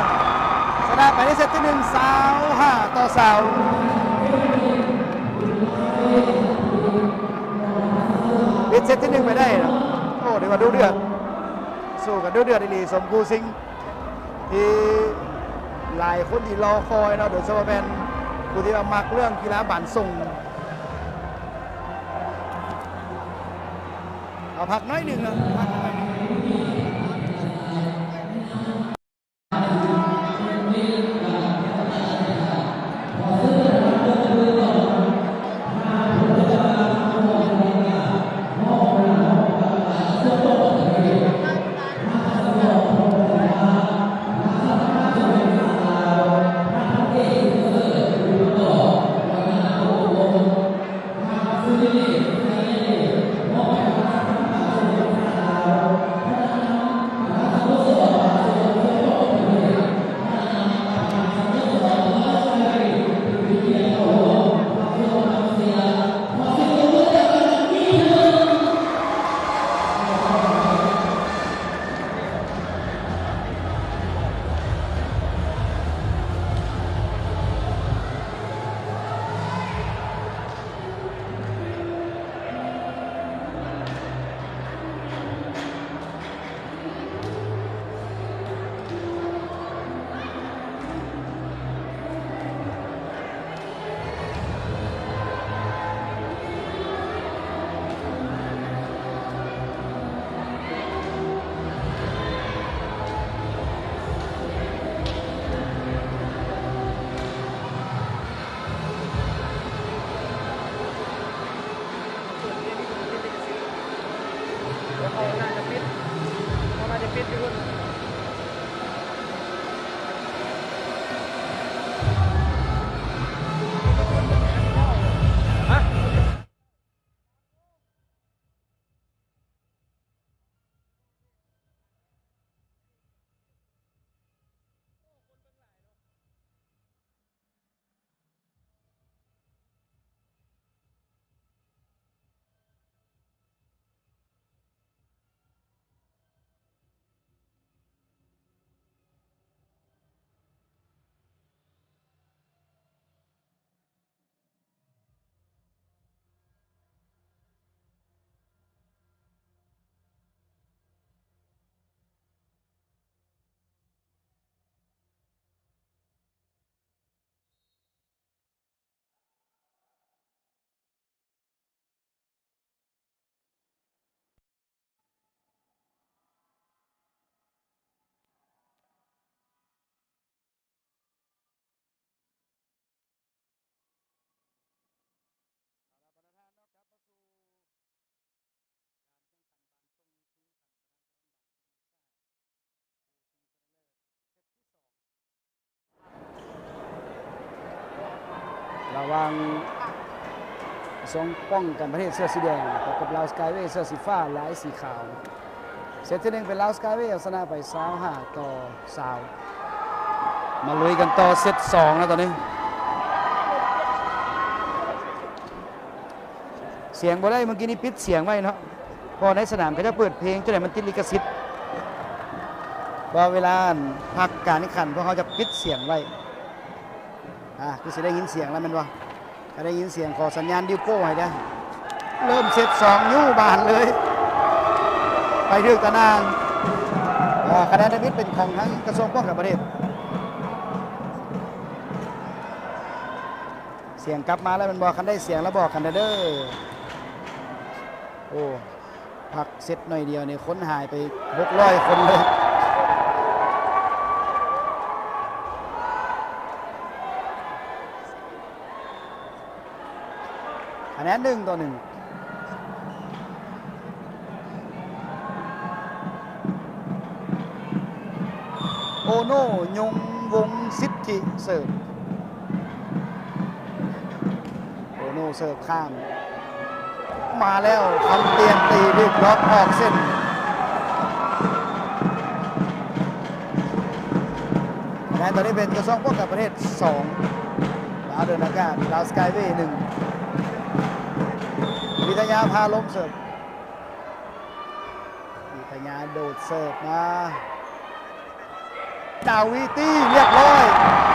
ຊະນະໄປໃນເຊັດທີໜຶ່ງ ຊາວຫ້າຕໍ່ຊາວ. ປິດເຊັດທີໜຶ່ງໄປໄດ້ເນາະ. ໂອ້ ຖືວ່າດຸເດືອດ ສູ້ກັນດຸເດືອດອີ່ຫຼີ ສົມຄູ່ຊິງ ທີ່ຫຼາຍຄົນທີ່ລໍຄອຍເນາະ ໂດຍສະເພາະແມ່ນຜູ້ທີ່ວ່າມັກເລື່ອງກິລາບານສົ່ງ. ເອົາພັກໜ້ອຍໜຶ່ງເນາະ ພັກໜ້ອຍໜຶ່ງ.ລະຫວ່າງ ສອງປ້ອງກັນປະເທດເສື້ອສີແດງ ພົບກັບລາວສະກາຍເວເສື້ອສີຟ້າລາຍສີຂາວ. ເຊັດທີໜຶ່ງເປັນລາວສະກາຍເວເອົາຊະນະໄປ ຊາວຫ້າຕໍ່ຊາວ. ມາລຸຍກັນຕໍ່ເຊັດສອງແລ້ວຕອນນີ້. ສຽງບໍ່ໄດ້ ເມື່ອກີ້ນີ້ປິດສຽງໄວ້ເນາະ ເພາະໃນສະໜາມເຂົາເຈົ້າເປີດເພງ ຈົນໃຫ້ມັນຕິດລິຂະສິດ. ເພາະເວລາ ອັນ ພັກການແຂ່ງຂັນ ພວກເຮົາຈະປິດສຽງໄວ້. ອ່າ ຄືຊິໄດ້ຍິນສຽງແລ້ວແມ່ນບໍ່? ຖ້າໄດ້ຍິນສຽງ ຂໍສັນຍານນິ້ວໂປ້ໃຫ້ເດີ້. ເລີ່ມເຊັດສອງ ຍູ້ບານເລີຍ ໄປຖືກຕາໜ່າງ. ເອີ ຄະແນນທຳອິດເປັນຂອງທາງກະຊວງປ້ອງກັນປະເທດ. ສຽງກັບມາແລ້ວແມ່ນບໍ່? ຄັນໄດ້ສຽງແລ້ວບອກກັນເດີ້. ໂອ້ ພັກເຊັດໜ້ອຍດຽວນີ້ ຄົນຫາຍໄປຫົກຮ້ອຍຄົນເລີຍ. ຄະແນນໜຶ່ງຕໍ່ໜຶ່ງ. ໂອໂນ ຍົງວົງສິດທິເສີບ. ໂອໂນເສີບຂ້າມມາແລ້ວ ຄຳປຽນຕີ ຖືກບລັອກອອກເສັ້ນ. ຄະແນນຕອນນີ້ເປັນກະຊວງປ້ອງກັນປະເທດສອງ ລາວເດີນອາກາດ ລາວສະກາຍເວໜຶ່ງ. ວິທະຍາພາລົມເສີບ. ວິທະຍາໂດດເສີບມາ ດາວີຕີ ຮຽບຮ້ອຍ.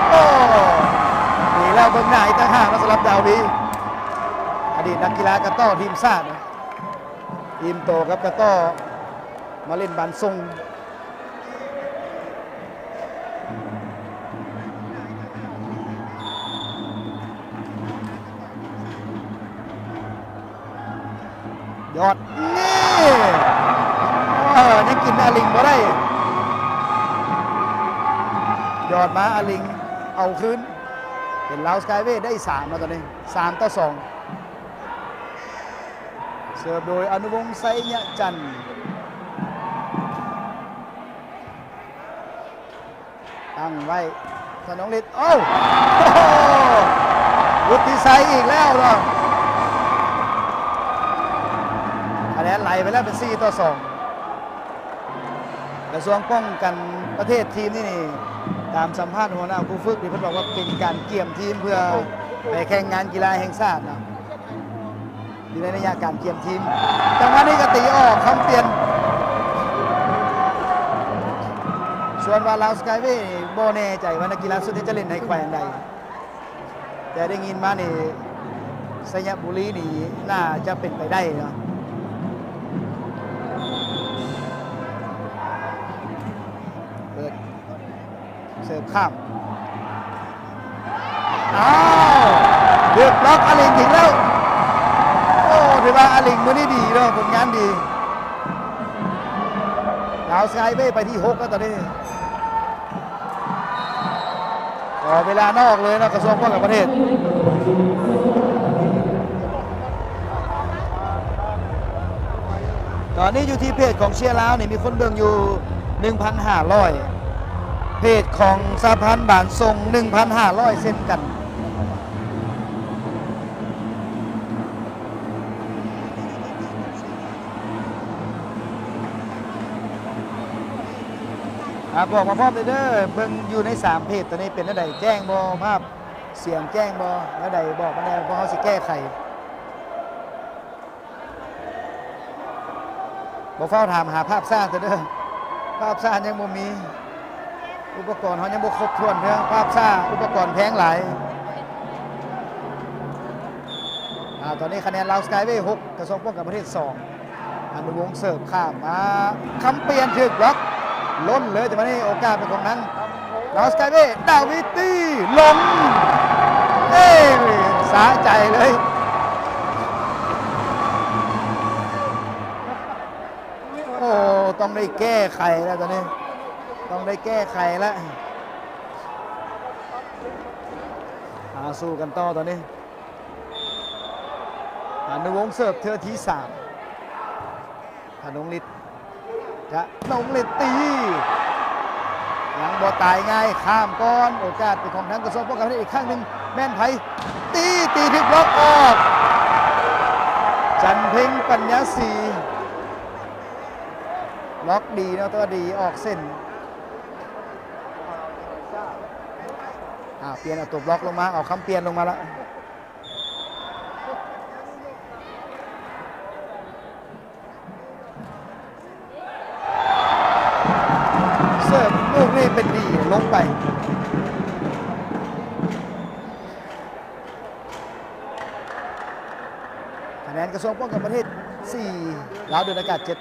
ໂອ້ ດີແລ້ວເບິ່ງໜ້າອີກຕ່າງຫາກເນາະ ສຳລັບດາວີ ອະດີດນັກກິລາກະຕໍ້ທີມຊາດນະ. ອີ່ມໂຕກັບກະຕໍ້ມາຫຼິ້ນບານສົ່ງ. ຢອດນີ້ ເອີ ຍັງກິນອາລິງບໍ່ໄດ້. ຢອດມາ ອາລິງເອົາຄືນ. ເປັນລາວສະກາຍເວໄດ້ສາມແລ້ວຕອນນີ້ ສາມຕໍ່ສອງ. ເສີບໂດຍອະນຸວົງ ໄຊຍະຈັນ. ຕັ້ງໄວ້ ທະນອງລິດ ໂອ້ ໂອ້ໂຫ ວຸດທິໄຊອີກແລ້ວເນາະ. ຄະແນນໄຫຼໄປແລ້ວເປັນສີ່ຕໍ່ສອງ. ກະຊວງປ້ອງກັນປະເທດ ທີມນີ້ນີ້ ຕາມສຳພາດຫົວໜ້າຄູຝຶກນີ້ ເພິ່ນບອກວ່າເປັນການກຽມທີມເພື່ອໄປແຂ່ງງານກິລາແຫ່ງຊາດເນາະ. ຢູ່ໃນໄລຍະການກຽມທີມ ຈັງຫວະນີ້ກໍຕີອອກ ຄຳປ່ຽນ. ສ່ວນວ່າລາວສະກາຍເວ ບໍ່ແນ່ໃຈວ່ານັກກິລາຊຸດນີ້ຈະຫຼິ້ນໃຫ້ແຂວງໃດ ແຕ່ໄດ້ຍິນມານີ້ ໄຊຍະບູລີນີ້ໜ້າຈະເປັນໄປໄດ້ເນາະ. ເປີດ ເສີບຂ້າມ ອ້າວ ຖືກບລັອກ ອາລິງ ຖິງແລ້ວ. ໂອ້ ຖືວ່າອາລິງມື້ນີ້ດີເນາະ ຜົນງານດີ. ລາວສະກາຍເວໄປທີຫົກແລ້ວຕອນນີ້. ຂໍເວລານອກເລີຍເນາະ ກະຊວງປ້ອງກັນປະເທດ. ຕອນນີ້ຢູ່ທີ່ເພຈຂອງເຊຍລາວນີ້ ມີຄົນເບິ່ງຢູ່ໜຶ່ງພັນຫ້າຮ້ອຍ, ເພຈຂອງສະຫະພັນບານສົ່ງໜຶ່ງພັນຫ້າຮ້ອຍເຊັ່ນກັນ. ອາ ບອກມາພ້ອມເດີ ເບິ່ງຢູ່ໃນສາມເພຈ ຕອນນີ້ເປັນແນວໃດ ແຈ້ງບໍ່ ພາບສຽງແຈ້ງບໍ່ ແນວໃດບອກມາແດ່ ພວກເຮົາຊິແກ້ໄຂ. ບໍ່ຟ້າວຖາມຫາພາບຊ້າເດີ ພາບຊ້າຍັງບໍ່ມີ ອຸປະກອນເຮົາຍັງບໍ່ຄົບຖ້ວນເທື່ອ ພາບຊ້າ ອຸປະກອນແພງຫຼາຍ. ອາ ຕອນນີ້ຄະແນນລາວສະກາຍເວ ຫົກ ກະຊວງປ້ອງກັນປະເທດ ສອງ. ອະນຸວົງເສີບຂ້າມມາ ຄຳປ່ຽນຖືກບລັອກ ລົ້ນເລີຍ ແຕ່ມານີ້ໂອກາດເປັນຂອງທາງລາວສະກາຍເວ ດາວິດຕີ ລົງ ເອີ ສະໃຈເລີຍ. ໂອ້ ຕ້ອງໄດ້ແກ້ໄຂແລ້ວຕອນນີ້ ຕ້ອງໄດ້ແກ້ໄຂແລ້ວ. ຫາສູ້ກັນຕໍ່ຕອນນີ້. ອະນຸວົງເສີບເທື່ອທີສາມ ທະນົງລິດ ທະນົງລິດຕີ ຍັງບໍ່ຕາຍງ່າຍ ຂ້າມກ່ອນ ໂອກາດເປັນຂອງທາງກະຊວງປ້ອງກັນປະເທດອີກຄັ້ງໜຶ່ງ ແມ່ນໃຜ ຕີ ຕີຖືກບລັອກອອກ. ເພັງ ປັນຍາສີ ບລັອກດີເນາະ ແຕ່ວ່າດີອອກເສັ້ນ. ອ່າ ປ່ຽນເອົາຕົວບລັອກລົງມາ ເອົາຄຳປ່ຽນລົງມາລະ. ເສີບລູກນີ້ເປັນດີລົງໄປ. ຄະແນນກະຊວງປ້ອງກັນປະເທດສີ່ ລາວເດີນອາກາດເຈັດ.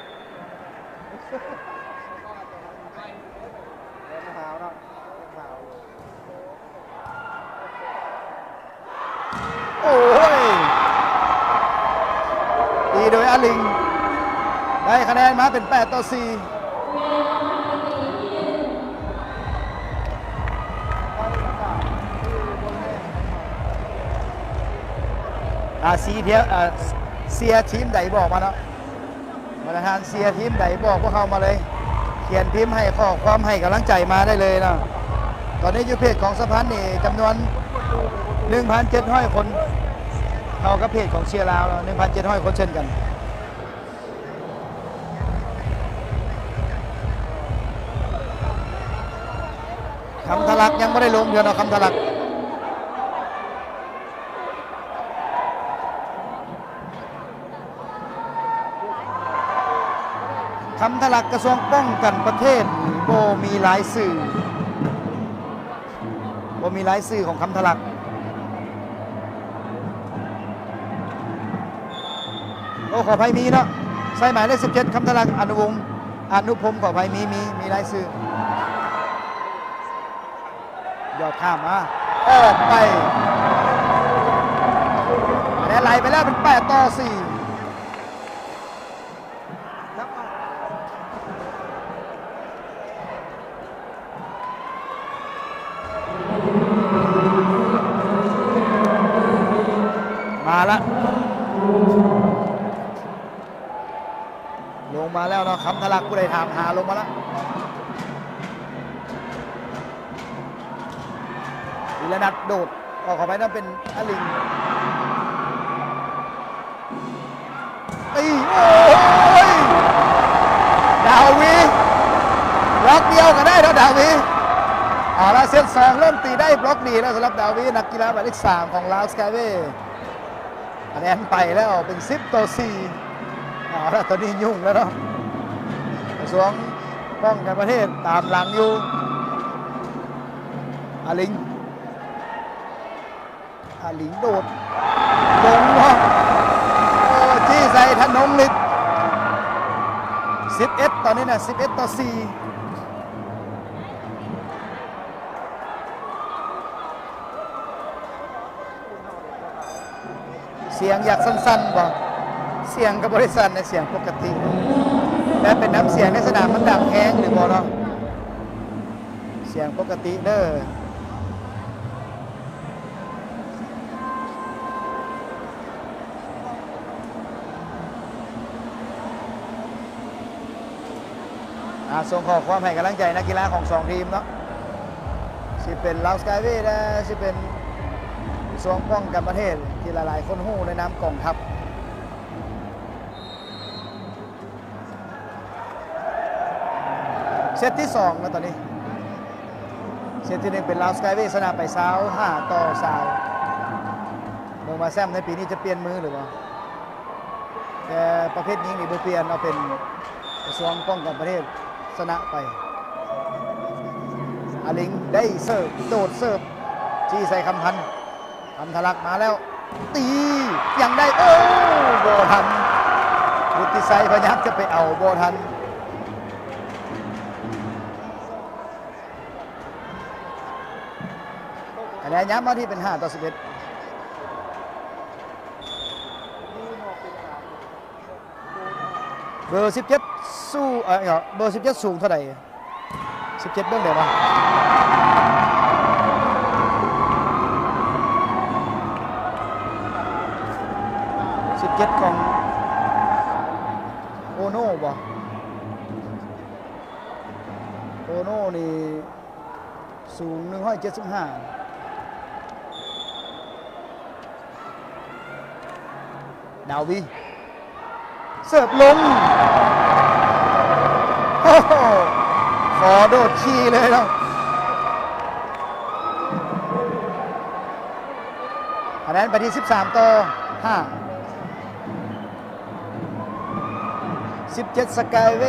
ໂອ້ຍ ຕີໂດຍອາລິງ ໄດ້ຄະແນນມາເປັນແປດຕໍ່ສີ່. ອາ ຊີເທຍ ອາ ເຊຍທີມໃດບອກມາເນາະ. ບັນດາທ່ານເຊຍທີມໃດບອກພວກເຮົາມາເລີຍ ຂຽນພິມໃຫ້ຂໍ້ຄວາມໃຫ້ກຳລັງໃຈມາໄດ້ເລີຍເນາະ. ຕອນນີ້ຢູ່ເພຈຂອງສະພານີ້ຈຳນວນໜຶ່ງພັນເຈັດຮ້ອຍຄົນ ເທົ່າກັບເພຈຂອງເຊຍລາວເນາະ ໜຶ່ງພັນເຈັດຮ້ອຍຄົນເຊັ່ນກັນ. ຄຳທະລັກຍັງບໍ່ໄດ້ລົງເທື່ອເນາະ ຄຳທະລັກ. ຄຳທະລັກ ກະຊວງປ້ອງກັນປະເທດ ບໍ່ມີລາຍຊື່ ບໍ່ມີລາຍຊື່ຂອງຄຳທະລັກ. ໂອ້ ຂໍອະໄພ ມີເນາະ ໃສ່ໝາຍເລກສິບເຈັດ ຄຳທະລັກ ອະນຸວົງ ອະນຸພົມ ຂໍອະໄພ ມີ ມີ ມີລາຍຊື່. ຍອດຂ້າມມາ ອອກໄປ ຄະແນນໄລ່ໄປແລ້ວເປັນແປດຕໍ່ສີ່. ມາລະ ລົງມາແລ້ວເນາະ ຄຳທະລັກ ຜູ້ໃດຖາມຫາ ລົງມາລະ. ວິລະນັດໂດດອອກເຂົ້າໄປ ນັ້ນເປັນອາລິງ ຕີ ໂອ້ຍ ດາວີ ບລັອກດຽວກໍໄດ້ເນາະ ດາວີ. ເອົາລະ ເຊດສອງເລີ່ມຕີໄດ້ບລັອກດີແລ້ວ ສຳລັບດາວີ ນັກກິລາໝາຍເລກສາມຂອງລາວສະກາຍເວ. ຄະແນນໄປແລ້ວເປັນສິບຕໍ່ສີ່. ເອົາລະ ຕອນນີ້ຫຍຸ້ງແລ້ວເນາະ ກະຊວງປ້ອງກັນປະເທດຕາມຫຼັງຢູ່. ອາລິງ ອາລິງໂດດລົງເນາະ ໂອ້ ຈີ້ໃສ່ທະນົງລິດ. ສິບເອັດ ຕອນນີ້ນະ ສິບເອັດຕໍ່ສີ່. ສຽງຢາກສັ່ນໆບໍ່? ສຽງກໍບໍ່ໄດ້ສັ່ນນະ ສຽງປົກກະຕິ ແຕ່ເປັນນ້ຳສຽງໃນສະໜາມມັນດັງແຮງຫຼືບໍ່ເນາະ? ສຽງປົກກະຕິເດີ. ອາ ສົ່ງຂໍ້ຄວາມໃຫ້ກຳລັງໃຈນັກກິລາຂອງສອງທີມເນາະ ຊິເປັນລາວສະກາຍເວ ແລະ ຊິເປັນກະຊວງປ້ອງກັນປະເທດ ທີ່ຫຼາຍໆຄົນຮູ້ໃນນາມກອງທັບ. ເຊດທີສອງແລ້ວຕອນນີ້ ເຊດທີໜຶ່ງເປັນລາວສະກາຍເວ ຊະນະໄປຊາວຫ້າຕໍ່ຊາວ. ເບິ່ງວ່າແຊ້ມໃນປີນີ້ຈະປ່ຽນມືຫຼືບໍ່? ແຕ່ປະເພດຍິງນີ້ບໍ່ປ່ຽນ ເອົາເປັນກະຊວງປ້ອງກັນປະເທດຊະນະໄປ. ອາລິງໄດ້ເສີບ ໂດດເສີບ ຈີ້ໃສ່ຄຳພັນ. ຄຳທະລັກມາແລ້ວ ຕີ ຍັງໄດ້ ໂອ້ ບໍ່ທັນ ວຸດຕິໄຊພະຍາຍາມຈະໄປເອົາ ບໍ່ທັນ. ຄະແນນຍາມມາທີ່ເປັນຫ້າຕໍ່ສິບເອັດ. ເບີສິບເຈັດ ສູ້ ເອີ ເອີ ເບີສິບເຈັດສູງເທົ່າໃດ? ສິບເຈັດເບິ່ງໄດ້ບໍ່? ສິບເຈັດຂອງໂອໂນບໍ່? ໂອໂນນີ້ສູງໜຶ່ງຮ້ອຍເຈັດສິບຫ້າ. ດາວີ ເສີບລົງ ໂອ້ໂຫ ຂໍໂດດຂີ່ເລີຍເນາະ. ຄະແນນໄປທີ່ສິບສາມຕໍ່ຫ້າ ສິບເຈັດ ສະກາຍເວ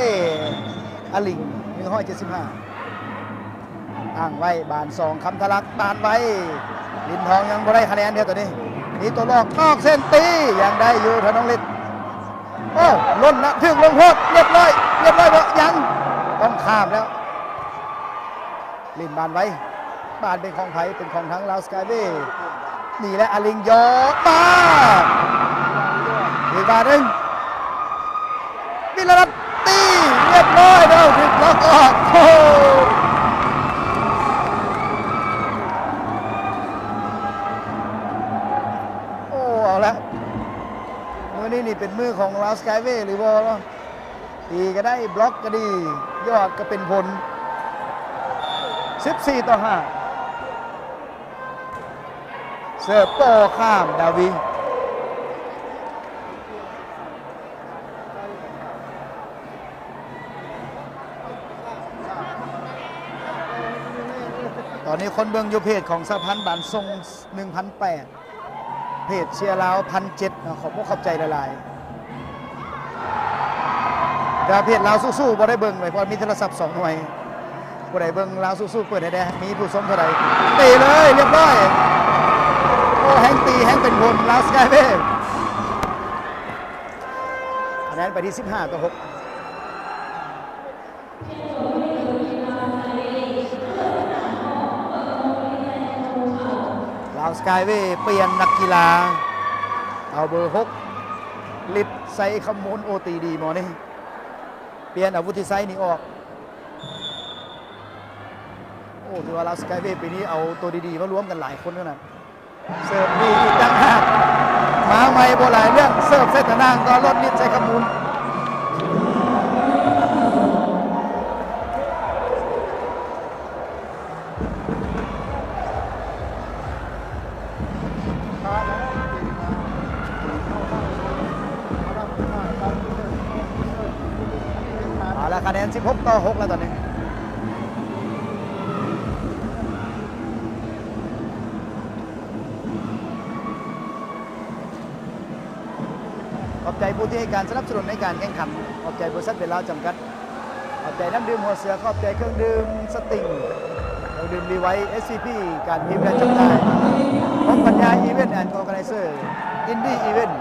ອາລິງ ໜຶ່ງຮ້ອຍເຈັດສິບຫ້າ ຕັ້ງໄວ້ບານສອງ ຄຳທະລັກ ບານໄວ ລິນທອງຍັງບໍ່ໄດ້ຄະແນນເທື່ອ ຕອນນີ້ມີຕົວລອກນອກເສັ້ນຕີ ຍັງໄດ້ຢູ່ ທະນງລິດ ໂອ້ ຫຼົ່ນນະ ຖືກລົງໂທດ ລຽບຮ້ອຍ ລຽບຮ້ອຍບໍ່ ຍັງ ຕ້ອງຂ້າມແລ້ວ ຫຼິ້ນບານໄວ ບານເປັນຂອງໃຜ ເປັນຂອງທາງລາວສະກາຍເວ ນີ້ແຫຼະ ອາລິງຢອກມາ ອີກບານໜຶ່ງ ວິລະລັດ ຕີ ລຽບຮ້ອຍແລ້ວ ຖືກລັອກອອກ ໂອ້ ໂອ້ ເອົາລະ ມື້ນີ້ນີ້ເປັນມື້ຂອງລາວສະກາຍເວຫຼືບໍ່ເນາະ? ຕີກໍໄດ້ ບລັອກກໍດີ ຢອດກໍເປັນຜົນ ສິບສີ່ຕໍ່ຫ້າ ເສີບຕໍ່ຂ້າມ ດາວີ ຕອນນີ້ຄົນເບິ່ງຢູ່ເພຈຂອງສະຫະພັນບານສົ່ງ ໜຶ່ງພັນແປດ ເພຈເຊຍລາວ ພັນເຈັດ ເນາະ ຂອບອົກຂອບໃຈຫຼາຍໆ ແຕ່ເພຈລາວສູ້ໆບໍ່ໄດ້ເບິ່ງເລີຍ ເພາະມີໂທລະສັບສອງໜ່ວຍ ຜູ້ໃດເບິ່ງລາວສູ້ໆ ເປີດໃຫ້ແດ່ ມີຜູ້ຊົມເທົ່າໃດ ເຕະເລີຍ ລຽບຮ້ອຍ ໂອ້ ແຮງຕີ ແຮງເປັນຜົນ ລາວສະກາຍເວ ຄະແນນໄປທີ່ສິບຫ້າຕໍ່ຫົກ. ລາວສະກາຍເວ ປ່ຽນນັກກິລາ ເອົາເບີຫົກ ລິດ ໄຊຄຳມູນ ໂອ້ ຕີດີໝໍນີ້ ປ່ຽນເອົາວຸດທິໄຊນີ້ອອກ ໂອ້ ຖືວ່າລາວສະກາຍເວປີນີ້ເອົາໂຕດີໆມາລວມກັນຫຼາຍຄົນຂະໜາດ ເສີບດີອີກຕ່າງຫາກ ມາໃໝ່ບໍ່ຫຼາຍເລື່ອງ ເສີບໃສ່ຕາໜ່າງ ກໍລົດນິດໃສ່ຂະມູນ ເອົາລະ ຄະແນນສິບຫົກຕໍ່ຫົກແລ້ວຕອນນີ້. ຂອບໃຈຜູ້ທີ່ໃຫ້ການສະໜັບສະໜູນໃນການແຂ່ງຂັນ, ຂອບໃຈບໍລິສັດເບລາວຈຳກັດ, ຂອບໃຈນ້ຳດື່ມຫົວເສືອ, ຂອບໃຈເຄື່ອງດື່ມສະຕິງ, ເຄື່ອງດື່ມລີໄວ, ເອສຊີພີ ການພິມ ແລະ ຈຳໜ່າຍ, ຂອງປັນຍາອີເວັນ ແອນ ອໍແກໄນເຊີ, ອິນດີອີເວັນ,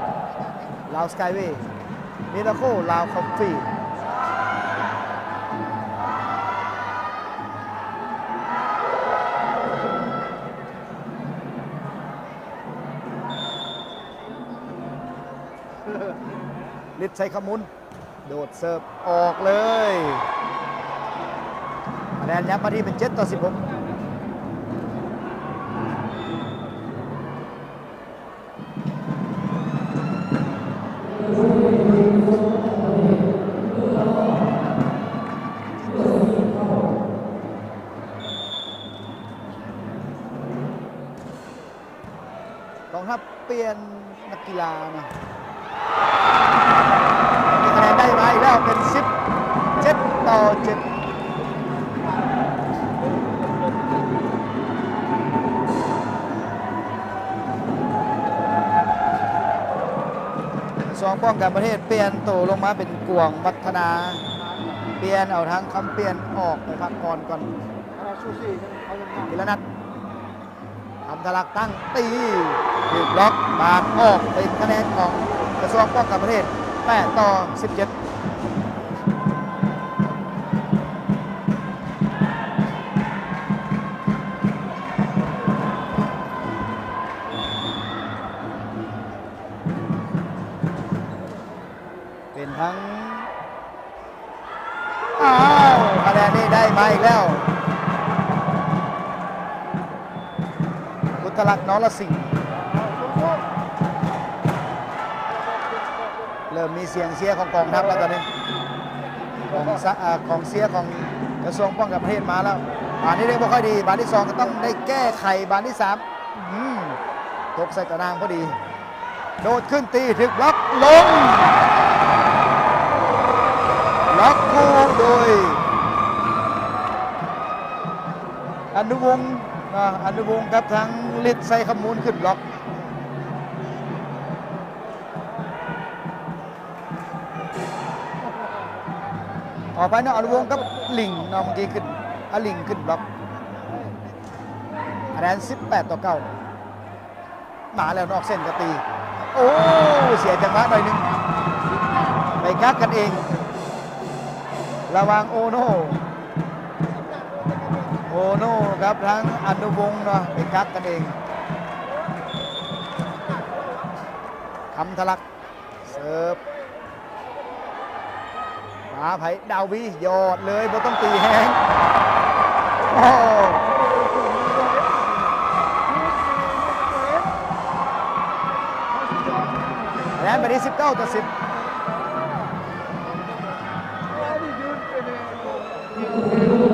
ລາວສະກາຍເວ ມິລາໂຄ ລາວຄອບຟີ ລິດ ໄຊຄຳມູນ ໂດດເສີບອອກເລີຍ ຄະແນນຍັບມາທີ່ເປັນເຈັດຕໍ່ສິບຫົກ. ກອງທັບປ່ຽນນັກກິລານະ ມີຄະແນນໄດ້ມາອີກແລ້ວ ເປັນສິບເຈັດຕໍ່ເຈັດ. ກະຊວງປ້ອງກັນປະເທດປ່ຽນໂຕລົງມາເປັນກວາງວັດທະນາ ປ່ຽນເອົາທາງຄຳປ່ຽນອອກໄປພັກຜ່ອນກ່ອນ. ວິລະນັດ ຄຳທະລັກຕັ້ງ ຕີ ຖືກບລັອກ ບານອອກ ເປັນຄະແນນຂອງກະຊວງປ້ອງກັນປະເທດ ແປດຕໍ່ສິບເຈັດ. ເປັນທັງ ອ້າວ ຄະແນນນີ້ໄດ້ມາອີກແລ້ວ ພຸດທະລັກ ນໍລະສິງ ເລີ່ມມີສຽງເຊຍຂອງກອງທັບແລ້ວຕອນນີ້ ຂອງສະ ອາ ກອງເຊຍຂອງກະຊວງປ້ອງກັນປະເທດມາແລ້ວ ບານທີ່ໜຶ່ງບໍ່ຄ່ອຍດີ ບານທີ່ສອງກໍຕ້ອງໄດ້ແກ້ໄຂ ບານທີ່ສາມ ອືມ ຕົກໃສ່ຕາໜ່າງພໍດີ ໂດດຂຶ້ນຕີ ຖືກບລັອກ ລົງ. ລັອກຄູ່ໂດຍອະນຸວົງ ເນາະ ອະນຸວົງກັບທາງລິດໄຊຄຳມູນຂຶ້ນລັອກ. ອອກໄປເນາະ ອະນຸວົງກັບລິງເນາະ ເມື່ອກີ້ຂຶ້ນ ອາລິງຂຶ້ນບລັອກ. ຄະແນນສິບແປດຕໍ່ເກົ້າ ມາແລ້ວ ນອກເສັ້ນກໍຕີ ໂອ້ ເສຍຈັງຫວະໜ້ອຍໜຶ່ງ ໄປກັກກັນເອງ ລະຫວ່າງໂອໂນ ໂອໂນກັບທາງອະນຸວົງເນາະ ໄປກັກກັນເອງ. ຄຳທະລັກ ເສີບ ຫາໃຜ? ດາວີ ຍອດເລີຍ ບໍ່ຕ້ອງຕີແຮງ. ໂອ້ ຄະແນນໄປທີ່ສິບເກົ້າຕໍ່ສິບ.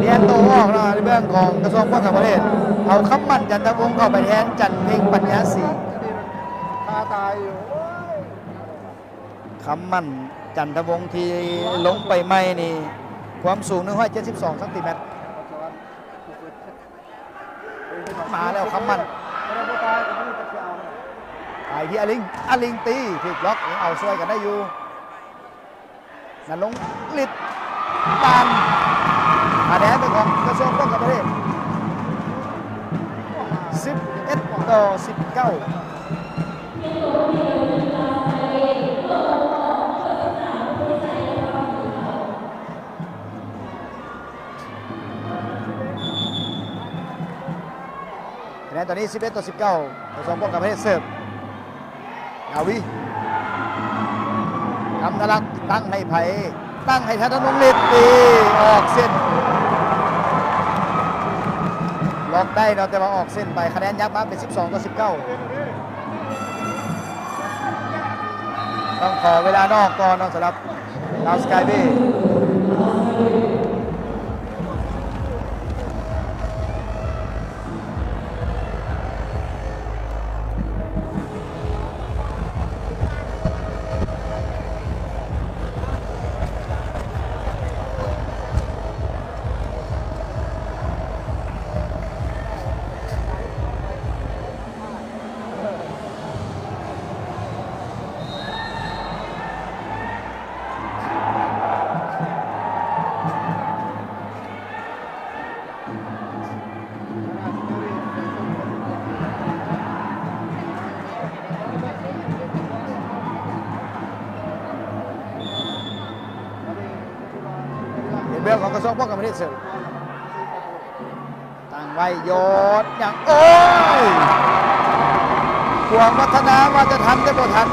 ປ່ຽນໂຕອອກເນາະ ໃນເບື້ອງຂອງກະຊວງປ້ອງກັນປະເທດ ເອົາຄຳໝັ້ນ ຈັນທະວົງ ເຂົ້າໄປແທນ ຈັນເພັງ ປັນຍາສີ. ຄາຕາຍຢູ່ ຄຳໝັ້ນ ຈັນທະວົງ ທີ່ລົງໄປໃໝ່ນີ້ ຄວາມສູງ ໜຶ່ງຮ້ອຍເຈັດສິບສອງຊັງຕີແມັດ. ມາແລ້ວ ຄຳໝັ້ນ ໄປທີ່ອາລິງ ອາລິງຕີ ຖືກລັອກ ຍັງເອົາຊ່ວຍກັນໄດ້ຢູ່. ນະລົງລິດ ບານ ຄະແນນເປັນຂອງກະຊວງປ້ອງກັນປະເທດ ສິບເອັດຕໍ່ສິບເກົ້າ. ຄະແນນຕອນນີ້ສິບເອັດຕໍ່ສິບເກົ້າ ກະຊວງປ້ອງກັນປະເທດເສີບ. ດາວີ ຄຳທະລັກ ຕັ້ງໃຫ້ໃຜ? ຕັ້ງໃຫ້ທະນະນົງລິດ ຕີອອກເສັ້ນ ລັອກໄດ້ເນາະ ແຕ່ວ່າອອກເສັ້ນໄປ. ຄະແນນຫຍັບມາເປັນສິບສອງຕໍ່ສິບເກົ້າ. ຕ້ອງຂໍເວລານອກກ່ອນເນາະ ສຳລັບ ລາວສະກາຍເວ. ເປັນເລື່ອງຂອງກະຊວງປ້ອງກັນປະເທດເສີບ. ຕັ້ງໄວ້ ຍອດຫຍັງ ໂອ້ຍ! ກວາງວັດທະນາວ່າຈະທັນ ແຕ່ບໍ່ທັນ.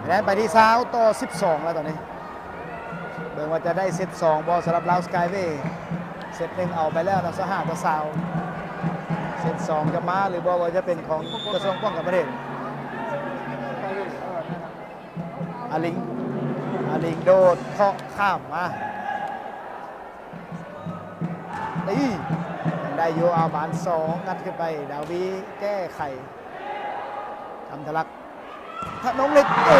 ຄະແນນໄປທີ່ຊາວຕໍ່ສິບສອງແລ້ວຕອນນີ້. ເບິ່ງວ່າຈະໄດ້ເຊັດສອງບໍ່ສຳລັບລາວສະກາຍເວ. ເຊັດໜຶ່ງເອົາໄປແລ້ວນະ ຊາວຫ້າຕໍ່ຊາວ. ເຊັດສອງຈະມາຫຼືບໍ່ ວ່າຈະເປັນຂອງກະຊວງປ້ອງກັນປະເທດ. ອາລິງ ອາລິງໂດດເຄາະຂ້າມມາ. ຕີ ຍັງໄດ້ຢູ່ ເອົາບານສອງ ງັດຂຶ້ນໄປ ດາວີ ແກ້ໄຂ ຄຳທະລັກ ທະນົງລິດ ໂອ້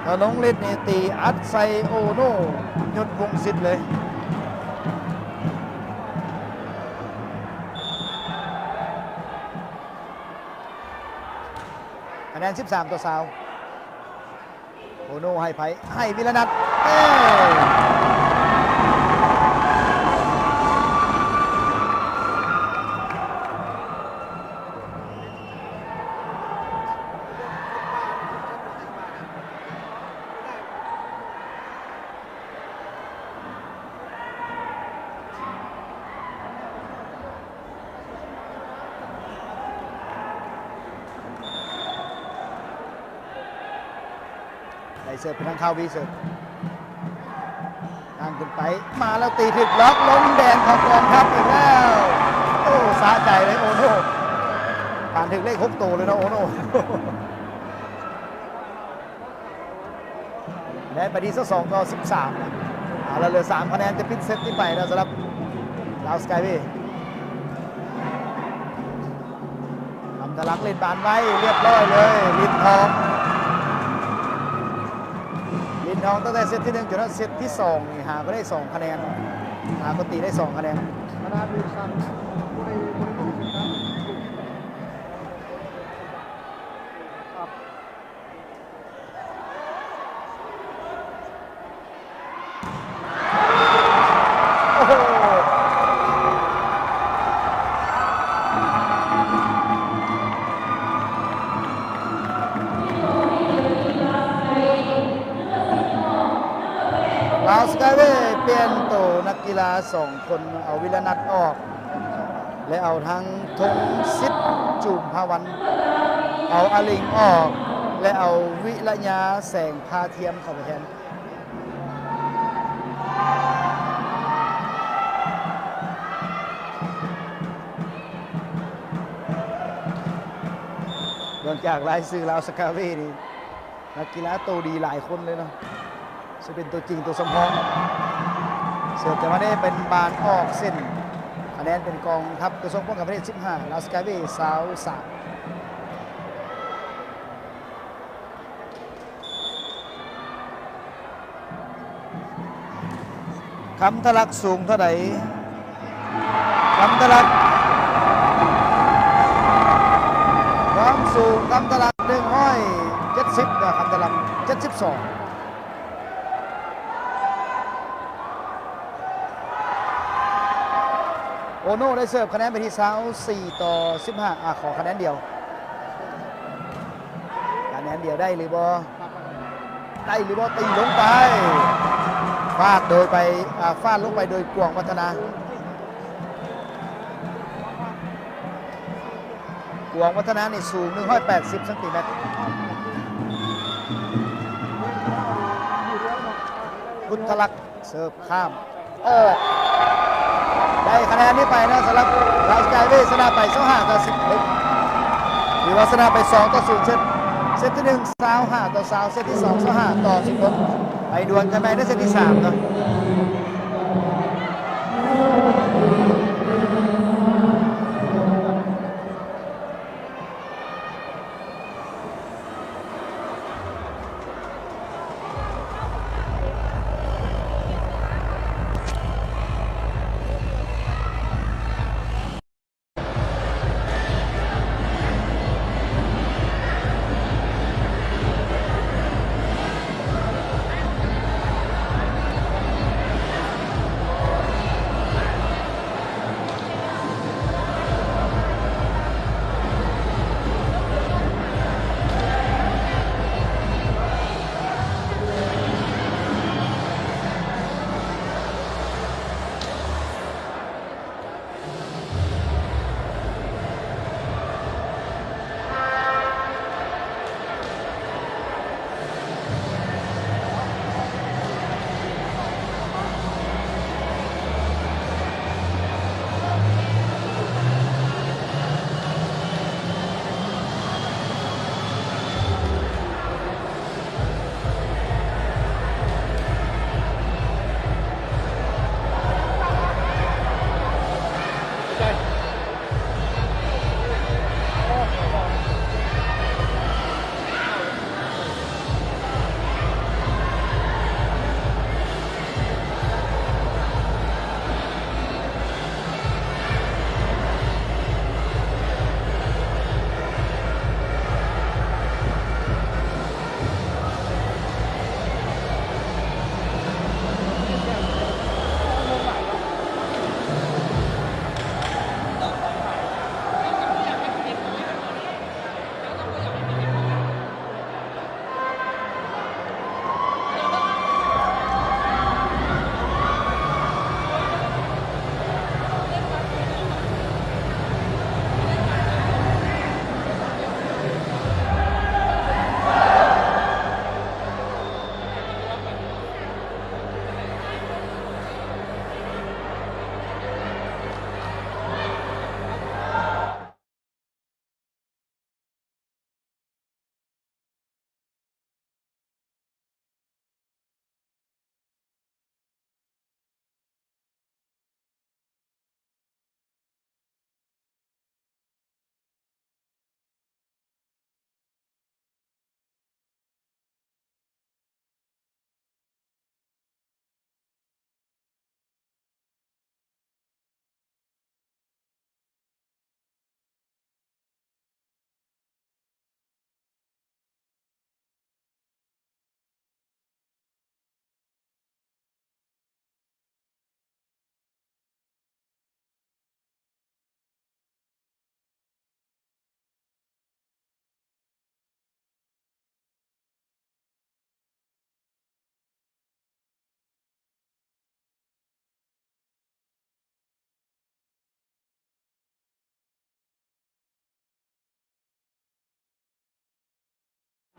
ທະນົງລິດນີ້ຕີອັດໃສ່ໂອໂນ ຍຸດວົງສິດເລີຍ. ຄະແນນສິບສາມຕໍ່ຊາວ. ໂອໂນໃຫ້ໃຜ? ໃຫ້ວິລະນັດ ເອີ. ໄດ້ເສີບໄປທາງຄາວີ ເສີບທາງຂຶ້ນໄປ ມາແລ້ວຕີຖືກລັອກ ລົງແດນຂອງກອງທັບອີກແລ້ວ. ໂອ້ ສະໃຈເລີຍໂອໂນ ຜ່ານຖືກເລກຫົກໂຕເລີຍເນາະໂອໂນ. ໄດ້ໄປທີ່ຊາວສອງຕໍ່ສິບສາມ ເອົາລະ ເຫຼືອສາມຄະແນນຈະປິດເຊັດນີ້ໄປແລ້ວສຳລັບລາວສະກາຍເວ. ຄຳ ທະລັກຫຼິ້ນບານໄວ ລຽບຮ້ອຍເລີຍ ລິນທອງ ລິນທອງ ຕັ້ງແຕ່ເຊັດທີໜຶ່ງຈົນຮອດເຊັດທີສອງນີ້ ຫາກໍໄດ້ສອງຄະແນນ ຫາກໍຕີໄດ້ສອງຄະແນນ. ໂອ້ໂຫ ລາວສະກາຍເວ ປ່ຽນໂຕນັກກິລາສອງຄົນ ເອົາວິລະນັດອອກ ແລະ ເອົາທັງ ທົງສິດ ຈູມພາວັນ ເອົາອາລິງອອກ ແລະ ເອົາວິລະຍາ ແສງພາທຽມ ເຂົ້າໄປແທນ. ເບິ່ງຈາກລາຍຊື່ລາວສະກາເວນີ້ ນັກກິລາໂຕດີຫຼາຍຄົນເລີຍເນາະ ຊິເປັນຕົວຈິງຕົວສຳຮອງ. ເສີບຈັງຫວະນີ້ເປັນບານອອກເສັ້ນ ຄະແນນເປັນກອງທັບກະຊວງປ້ອງກັນປະເທດ ສິບຫ້າ ລາວສະກາຍເວ ຊາວສາມ. ຄຳທະລັກສູງເທົ່າໃດ? ຄຳທະລັກ ຄວາມສູງຄຳທະລັກ ໜຶ່ງຮ້ອຍເຈັດສິບ ນະ ຄຳທະລັກ ເຈັດສິບສອງ. ໂອໂນໄດ້ເສີບຄະແນນໄປທີ່ ຊາວສີ່ຕໍ່ສິບຫ້າ ອາ ຂໍຄະແນນດຽວ ຄະແນນດຽວໄດ້ຫຼືບໍ່? ໄດ້ຫຼືບໍ່? ຕີລົງໄປ ຟາດໂດຍໄປ ອາ ຟາດລົງໄປໂດຍກວາງວັດທະນາ. ກວາງວັດທະນານີ້ສູງ ໜຶ່ງຮ້ອຍແປດສິບ ຊັງຕີແມັດ. ພຸດທະລັກ ເສີບຂ້າມ ອອກ ໄດ້ຄະແນນນີ້ໄປນະ ສຳລັບລາວສະກາຍເວ ຊະນະໄປ ຊາວຫ້າຕໍ່ສິບຫົກ ຫຼືວ່າຊະນະໄປ ສອງຕໍ່ສູນ ເຊັດ ເຊັດທີໜຶ່ງ ຊາວຫ້າຕໍ່ຊາວ ເຊັດທີສອງ ຊາວຫ້າຕໍ່ສິບຫົກ. ໄປດວນກັນໃໝ່ໃນເຊັດທີສາມເນາະ.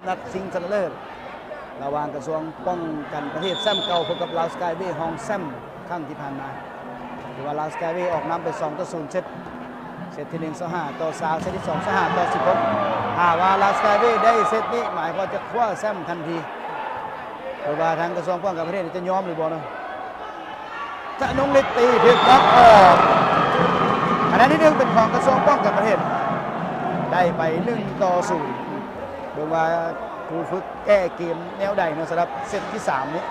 ນັດຊິງຊະນະເລີດ ລະຫວ່າງກະຊວງປ້ອງກັນປະເທດແຊ້ມເກົ່າ ພົບກັບລາວສະກາຍເວ ຮອງແຊ້ມຄັ້ງທີ່ຜ່ານມາ. ຖືວ່າລາວສະກາຍເວອອກນຳໄປສອງຕໍ່ສູນ ເຊັດ ເຊັດທີໜຶ່ງ ຊາວຫ້າຕໍ່ຊາວ ເຊັດທີສອງ ຊາວຫ້າຕໍ່ສິບຫົກ. ຖ້າວ່າລາວສະກາຍເວໄດ້ເຊັດນີ້ ໝາຍຄວາມວ່າຈະຄວ້າແຊ້ມທັນທີ. ເບິ່ງວ່າທາງກະຊວງປ້ອງກັນປະເທດຈະຍອມຫຼືບໍ່ເນາະ. ທະນົງເລັກຕີຖືກບລັອກອອກ. ຄະແນນທີໜຶ່ງເປັນຂອງກະຊວງປ້ອງກັນປະເທດ ໄດ້ໄປໜຶ່ງຕໍ່ສູນ. ເບິ່ງວ່າຄູຝຶກແກ້ເກມແນວໃດເນາະ ສຳລັບເຊັດທີສາມນີ້.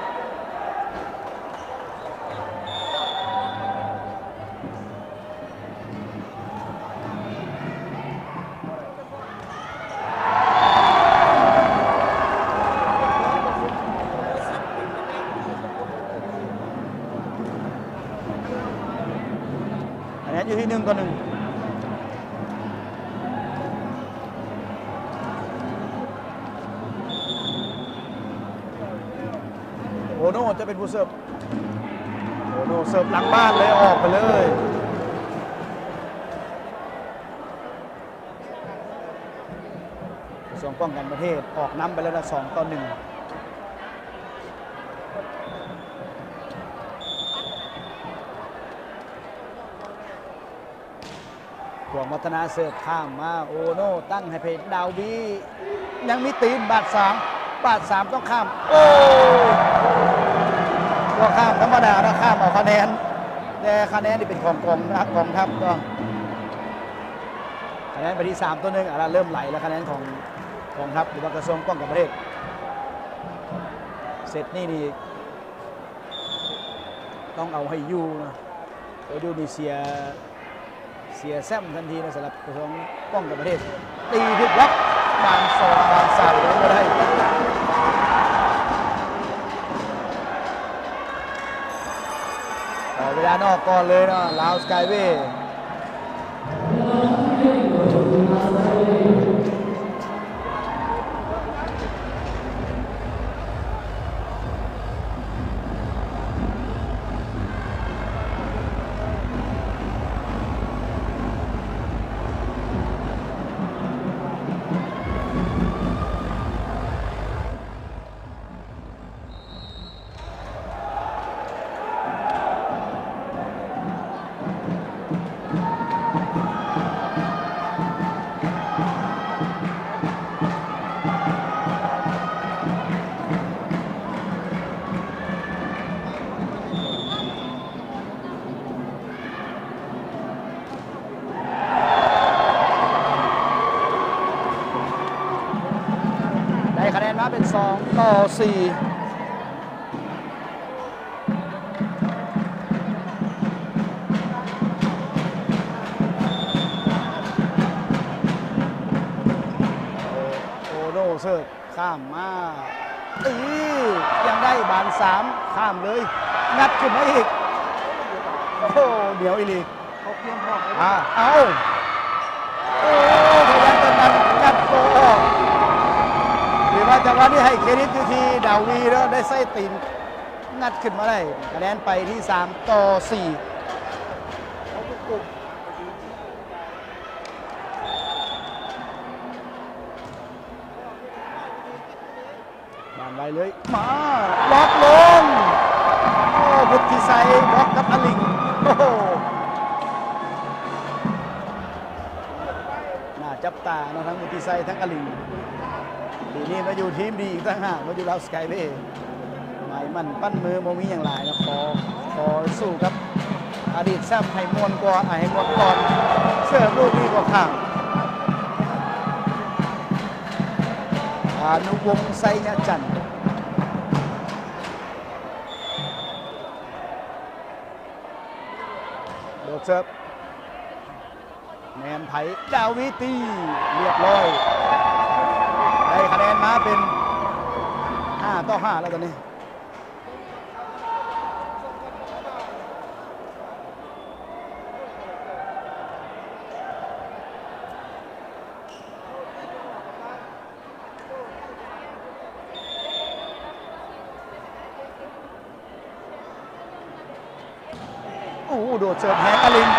ຄະແນນຢູ່ທີ່ໜຶ່ງຕໍ່ໜຶ່ງ. ໂອໂນຈະເປັນຜູ້ເສີບ. ໂອໂນເສີບຫຼັງບ້ານເລີຍ ອອກໄປເລີຍ. ກະຊວງປ້ອງກັນປະເທດອອກນຳໄປແລ້ວນະ ສອງຕໍ່ໜຶ່ງ. ພວງວັດທະນາເສີບຂ້າມມາ ໂອໂນຕັ້ງໃຫ້ເພດາວວີ ຍັງມີຕີນ ບາດສາມ ບາດສາມຕ້ອງຂ້າມ. ໂອ້ ບໍ່ຂ້າມທຳມະດາເນາະ ຂ້າມເອົາຄະແນນ ແຕ່ຄະແນນນີ້ເປັນຂອງກອງ ກອງທັບເນາະ. ຄະແນນໄປທີ່ສາມຕໍ່ໜຶ່ງ ເອົາລະ ເລີ່ມໄຫຼແລ້ວ ຄະແນນຂອງກອງທັບ ຫຼືວ່າກະຊວງປ້ອງກັນປະເທດ. ເຊັດນີ້ນີ້ຕ້ອງເອົາໃຫ້ຢູ່ເນາະ ບໍ່ຢູ່ນີ້ເສຍ ເສຍແຊ້ມທັນທີເນາະ ສຳລັບກະຊວງປ້ອງກັນປະເທດ. ຕີຖືກລັບ ບານສອງ ບານສາມ ບໍ່ໄດ້. ເອົາເວລານອກກ່ອນເລີຍເນາະ ລາວສະກາຍເວ. ໄດ້ຄະແນນມາເປັນສອງຕໍ່ສີ່. ໂອໂນເສີບ ຂ້າມມາ ຕີ ຍັງໄດ້ ບານສາມ ຂ້າມເລີຍ ງັດຂຶ້ນມາອີກ. ໂອ້ໂຫ ໜຽວອີ່ຫຼີ. ເອົາ ເອົາ ໂອ້ ພະຍາຍາມຕອນນັ້ນ ງັດບໍ່ອອກ. ຖືວ່າຈັງຫວະນີ້ໃຫ້ເຄຣດິດຢູ່ທີ່ດາວີເນາະ ໄດ້ໃຊ້ຕີນງັດຂຶ້ນມາໄດ້. ຄະແນນໄປທີ່ສາມຕໍ່ສີ່. ບານໄວເລີຍ ມາ ລັອກລົງ. ໂອ້ ວຸດທິໄຊບລັອກກັບອາລິງ. ໂອ້ໂຫ ໜ້າຈັບຕາເນາະ ທັງວຸດທິໄຊ ທັງອາລິງ. ປີນີ້ມາຢູ່ທີມດີອີກຕ່າງຫາກ ມາຢູ່ລາວສະກາຍເວ. ໝາຍໝັ້ນປັ້ນມື ບໍ່ມີຫຍັງຫຼາຍເນາະ ຂໍ ຂໍສູ້ກັບອະດີດແຊ້ມໃຫ້ມ່ວນກວ່າ ໃຫ້ມ່ວນກ່ອນ. ເສີບລູກນີ້ບໍ່ຂ້າມ. ອານຸວົງ ໄຊຍະຈັນ ໂດດເສີບ ແນມໄຜ ດາວີຕີ ລຽບຮ້ອຍ. ໄດ້ຄະແນນນມາເປັນຫ້າຕໍ່ຫ້າແລ້ວຕອນນີ້. ໂອ້ ໂດດເສີບແຮງອາລິງ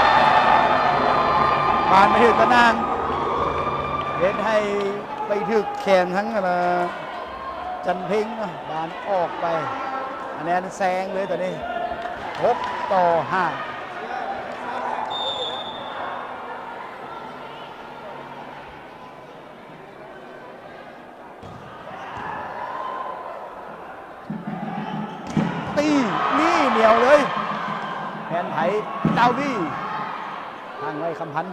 ບານມາຖືກຕາໜ່າງ ເຮັດໃຫ້ ໄປຖືກແຂນທັງ ອັນນາ ຈັນເພັງເນາະ ບານອອກໄປ. ຄະແນນແຊງເລີຍຕອນນີ້ ຫົກຕໍ່ຫ້າ. ຕີ ນີ້ໜຽວເລີຍ ແຜນໄຜ ດາວີ ຕັ້ງໄວ້ ຄຳພັນ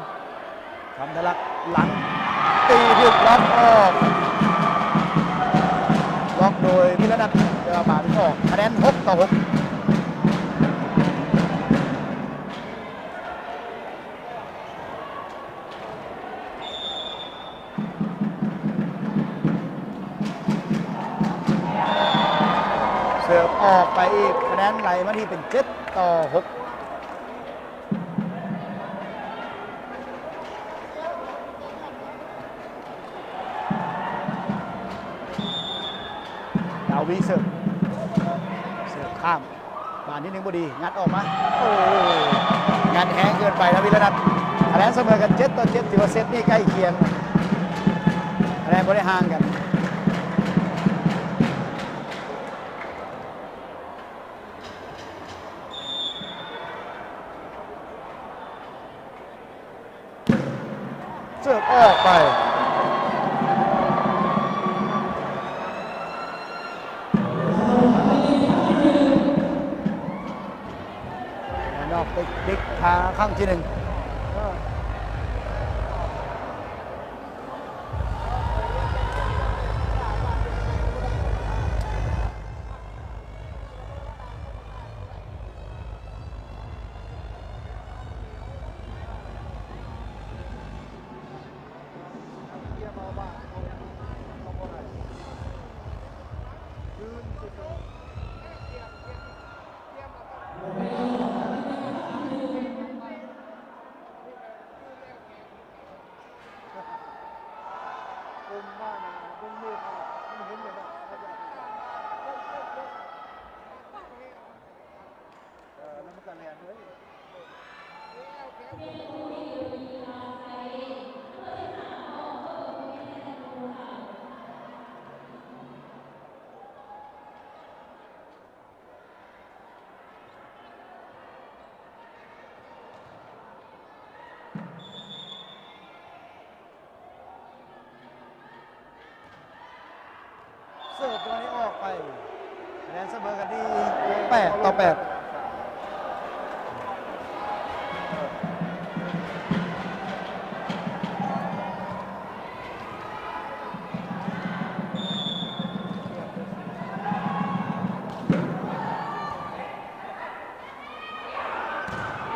ຄຳທະລັກ ຫຼັງ ຕີຖືກລັອກອອກ ລັອກໂດຍ ວິລະນັດ ແຕ່ວ່າບານອອກ. ຄະແນນ ຫົກຕໍ່ຫົກ. ເສີບອອກໄປອີກ ຄະແນນໄຫຼມາທີ່ເປັນ ເຈັດຕໍ່ຫົກ. ດາວີເສີບ ເສີບຂ້າມ ບານທີໜຶ່ງບໍ່ດີ ງັດອອກມາ ໂອ້ ງັດແຮງເກີນໄປນະ ວິລະນັດ. ຄະແນນສະເໝີກັນ ເຈັດຕໍ່ເຈັດ ຖືວ່າເຊັດນີ້ໃກ້ຄຽງ ຄະແນນບໍ່ໄດ້ຫ່າງກັນ. ເສີບອອກໄປ ນອກ ເດັກ ເດັກ ຫາຄັ້ງທີໜຶ່ງ. ເສີບຕົວນີ້ອອກໄປ ຄະແນນສະເໝີກັນທີ່ ແປດຕໍ່ແປດ.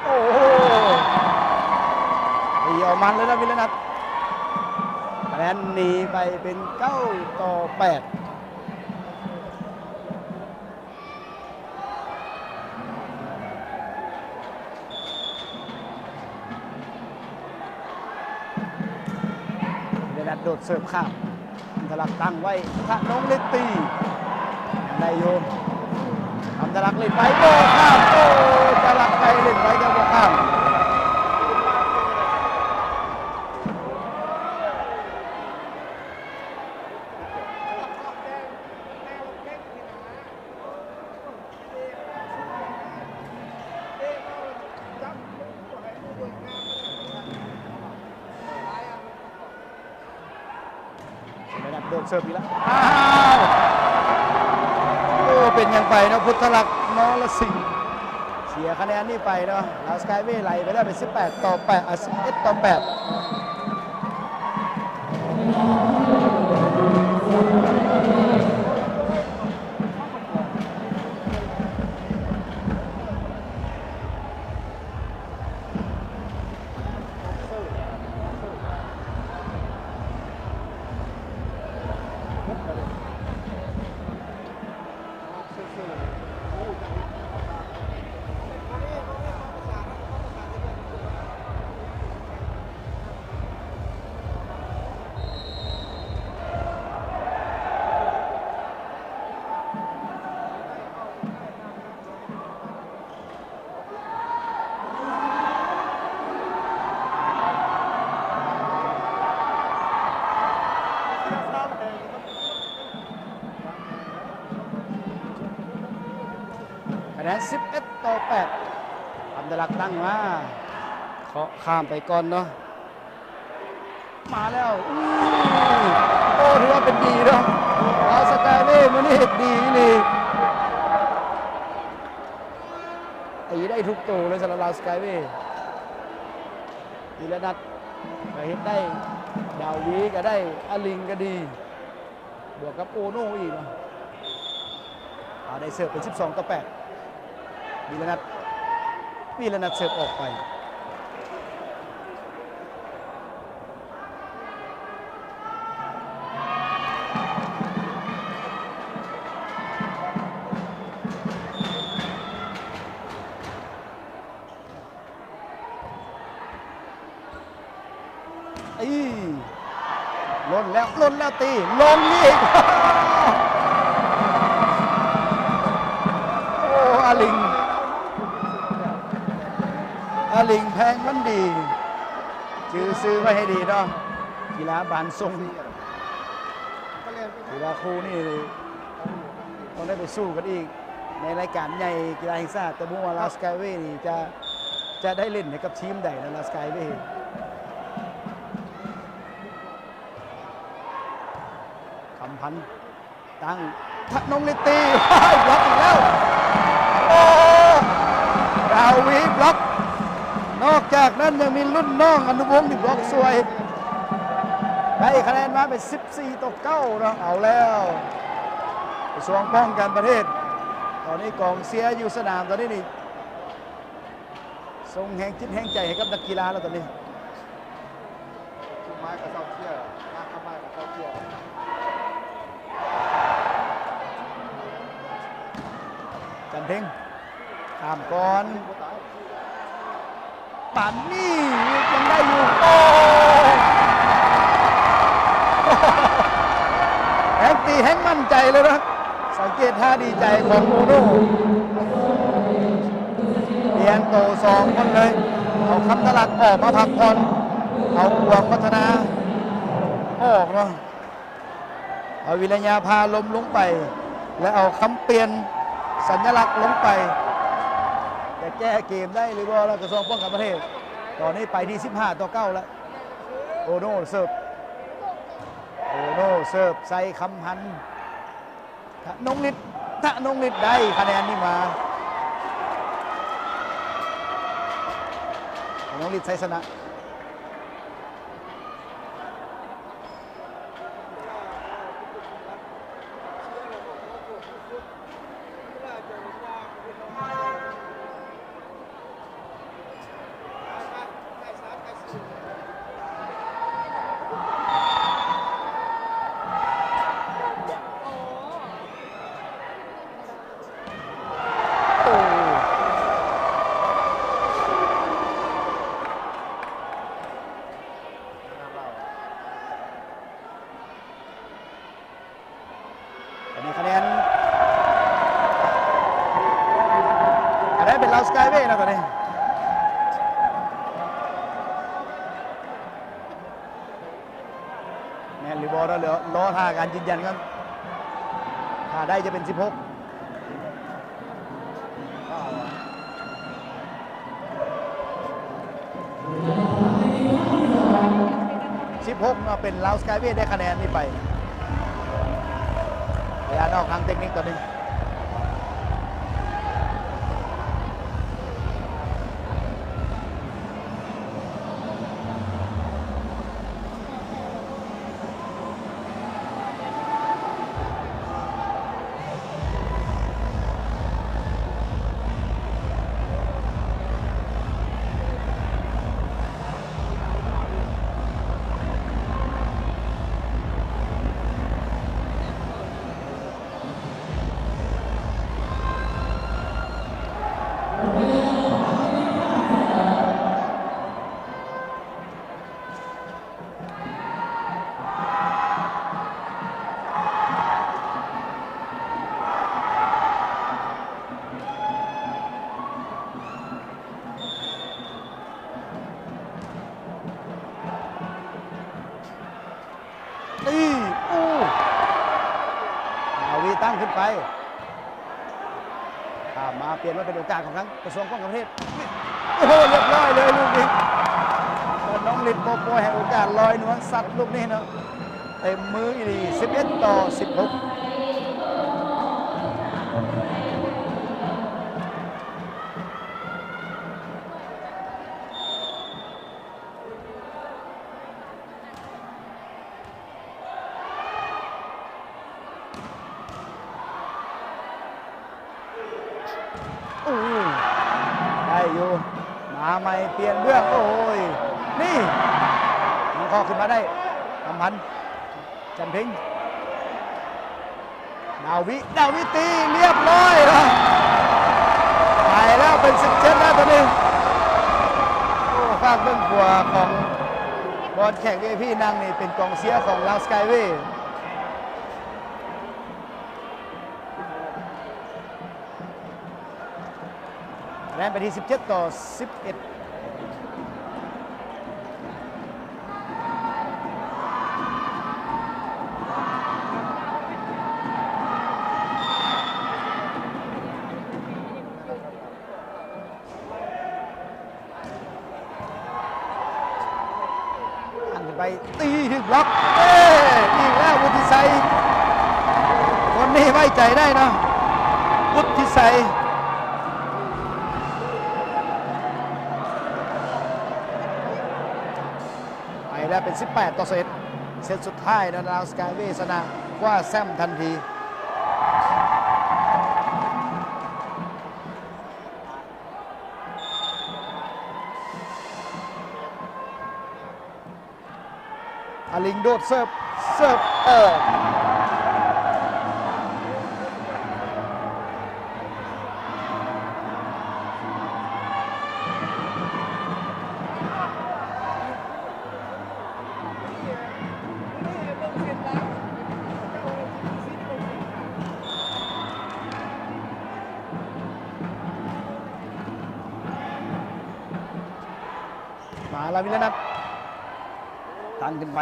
ໂອ້ໂຫ ຕີອອກມັນເລີຍນະ ວິລະນັດ. ຄະແນນໜີໄປເປັນ ເກົ້າຕໍ່ແປດ. ເວລາໂດດເສີບຂ້າມ ທະລັກຕັ້ງໄວ້ ທະນົງເລັກຕີ ໄດ້ຢູ່ ທຳທະລັກເຫຼັ້ນໄປບໍ່ຂ້າມ. ໂອ້ ທະລັກໄປເຫຼັ້ນໄປແຕ່ບໍ່ຂ້າມ. ໄດ້ນັດໂດດເສີບອີກແລ້ວ ອ້າວ ໂອ້ ເປັນຫຍັງໄປເນາະ ພຸດທະລັກ ນອລະສິງ ເສຍຄະແນນນີ້ໄປເນາະ. ລາວສະກາຍເວໄຫຼໄປແລ້ວເປັນ ສິບແປດຕໍ່ແປດ ເອີ ສິບເອັດຕໍ່ແປດ. ເ ແລະ ສິບເອັດຕໍ່ແປດ ຄຳທະລັກຕັ້ງມາ ເຄາະຂ້າມໄປກ່ອນເນາະ ມາແລ້ວ ອື້ ໂອ້ ຖືວ່າເປັນດີເນາະ ລາວສະກາຍເວມື້ນີ້ເຮັດດີອີ່ຫຼີ ຕີໄດ້ທຸກໂຕເລີຍສຳລັບລາວສະກາຍເວ ວິລະນັດກໍເຮັດໄດ້ ດາວີກໍໄດ້ ອາລິງກໍດີ ບວກກັບໂອໂນອີກເນາະ ເອົາ ໄດ້ເສີບເປັນສິບສອງຕໍ່ແປດ ວິລະນັດ ວິລະນັດເສີບອອກໄປ. ອີ ຫຼົ່ນແລ້ວ ຫຼົ່ນແລ້ວ ຕີ ລົງອີກ ໂອ້ ອາລິງ ອາລິງແພງມັນດີ ຈື່ຊື່ໄວ້ໃຫ້ດີເນາະ ກິລາບານຊົງ ຖືວ່າຄູ່ນີ້ຕ້ອງໄດ້ໄປສູ້ກັນອີກ ໃນລາຍການໃຫຍ່ກິລາແຫ່ງຊາດ ແຕ່ບໍ່ຮູ້ວ່າລາວສະກາຍເວນີ້ຈະ ຈະໄດ້ຫຼິ້ນໃຫ້ກັບທີມໃດນະ ລາວສະກາຍເວ ຄຳພັນ ຕັ້ງ ທະນົງລິດຕີ ບລັອກອີກແລ້ວ ໂອ້ ດາວີບລັອກ ນອກຈາກນັ້ນຍັງມີລຸ້ນນ້ອງອະນຸວົງທີ່ບລັອກຊ່ວຍ ໄດ້ຄະແນນມາເປັນສິບສີ່ຕໍ່ເກົ້າເນາະ ເອົາແລ້ວ ກະຊວງປ້ອງກັນປະເທດ ຕອນນີ້ກອງເຊຍຢູ່ສະໜາມ ຕອນນີ້ນີ້ ສົ່ງແຮງຈິດແຮງໃຈໃຫ້ກັບນັກກິລາແລ້ວຕອນນີ້ ມາກະເຊົາເຊຍ ມາກະເຊົາເຊຍ ຈັນເພັງ ຂ້າມກ່ອນ ປານນີ້ຍັງໄດ້ຢູ່ ໂອ້ ແຮງຕີແຮງໝັ້ນໃຈເລີຍນະ ສັງເກດທ່າດີໃຈຂອງໂອໂນ ປ່ຽນໂຕສອງຄົນເລີຍ ເອົາຄຳທະລັກອອກມາພັກຜ່ອນ ເອົາກວາງວັດທະນາອອກເນາະ ເອົາວິລະຍາພາລົມລົງໄປ ແລະ ເອົາຄຳປ່ຽນສັນຍະລັກລົງໄປ ຈະແກ້ເກມໄດ້ຫຼືບໍ່ລະ ກະຊວງປ້ອງກັນປະເທດ ຕອນນີ້ໄປທີ່ສິບຫ້າຕໍ່ເກົ້າແລ້ວ ໂອໂນເສີບ ໂອໂນເສີບໃສ່ຄຳພັນ ທະນົງລິດ ທະນົງລິດໄດ້ຄະແນນນີ້ມາ ທະນົງລິດໄຊຊະນະ. ຕອນນີ້ຄະແນນ ຄະແນນເປັນລາວສະກາຍເວແລ້ວຕອນນີ້ ແມ່ນຫຼືບໍ່ ລໍ ລໍຖ້າການຢືນຢັນກ່ອນ ຖ້າໄດ້ຈະເປັນສິບຫົກ. ສິບຫົກເນາະ ເປັນລາວສະກາຍເວໄດ້ຄະແນນນີ້ໄປ ໄປອານອກທາງເຕັກນິກຕອນນີ້. ຕີ ໂອ້ ດາວີຕັ້ງຂຶ້ນໄປ. ຂ້າມມາ ປ່ຽນມາເປັນໂອກາດຂອງທາງກະຊວງປ້ອງກັນປະເທດ. ໂອ້ໂຫ ລຽບຮ້ອຍເລີຍລູກນີ້. ນ້ອງລິດບໍ່ປ່ອຍໃຫ້ໂອກາດ ລອຍນວນຊັດລູກນີ້ເນາະ ເຕັມມືອີ່ຫຼີ. ສິບເອັດຕໍ່ສິບຫົກ. ໂອ້ ໄດ້ຢູ່ ມາໃໝ່ ປ່ຽນເບື້ອງ. ໂອ້ຍ ນີ້ ມັນເຄາະຂຶ້ນມາໄດ້ ຄຳພັນ ຈັນເພັງ ດາວິ ດາວິ ຕີ ລຽບຮ້ອຍເນາະ ໄປແລ້ວ ເປັນສິບເຈັດແລ້ວຕອນນີ້. ໂອ້ ຟາກເບື້ອງຂວາຂອງບ່ອນແຂກ ວີໄອພີ ນັ່ງນີ້ ເປັນກອງເຊຍຂອງລາວສະກາຍເວ. ຄະແນນໄປທີ່ສິບເຈັດຕໍ່ສິບເອັດ. ອັນໄປ ຕີ ຖືກບລັອກ. ເອີ ອີກແລ້ວ ວຸດທິໄຊ ຄົນນີ້ໄວ້ໃຈໄດ້ເນາະ ວຸດທິໄຊ. ໄປແລ້ວເປັນສິບແປດຕໍ່ສິບເອັດ. ເຊດສຸດທ້າຍ ນານາສະກາຍເວ ຊະນະ ຄວ້າແຊ້ມທັນທີ. ອາລິງໂດດເສີບ ເສີບ ເອີ. ມາລາວິລະນັດ ຕັ້ງຂຶ້ນໄປ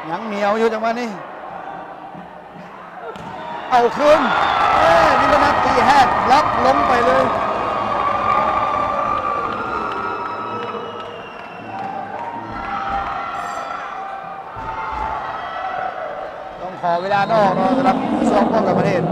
ຍັງໜຽວຢູ່ຈັງຫວະນີ້ ເອົາຄືນ. ເອີ ວິລະນັດຕີແຮກ ລັບລົງໄປເລີຍ. ຕ້ອງຂໍເວລານອກເນາະ ສຳລັບຊ່ວງປ້ອງກັນປະເທດ.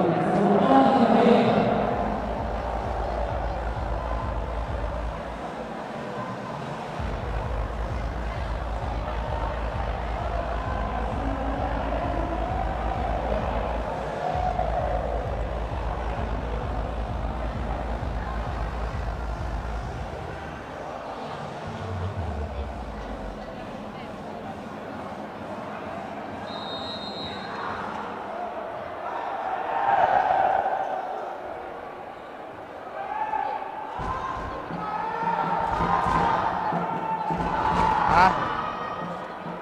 ອ່ະ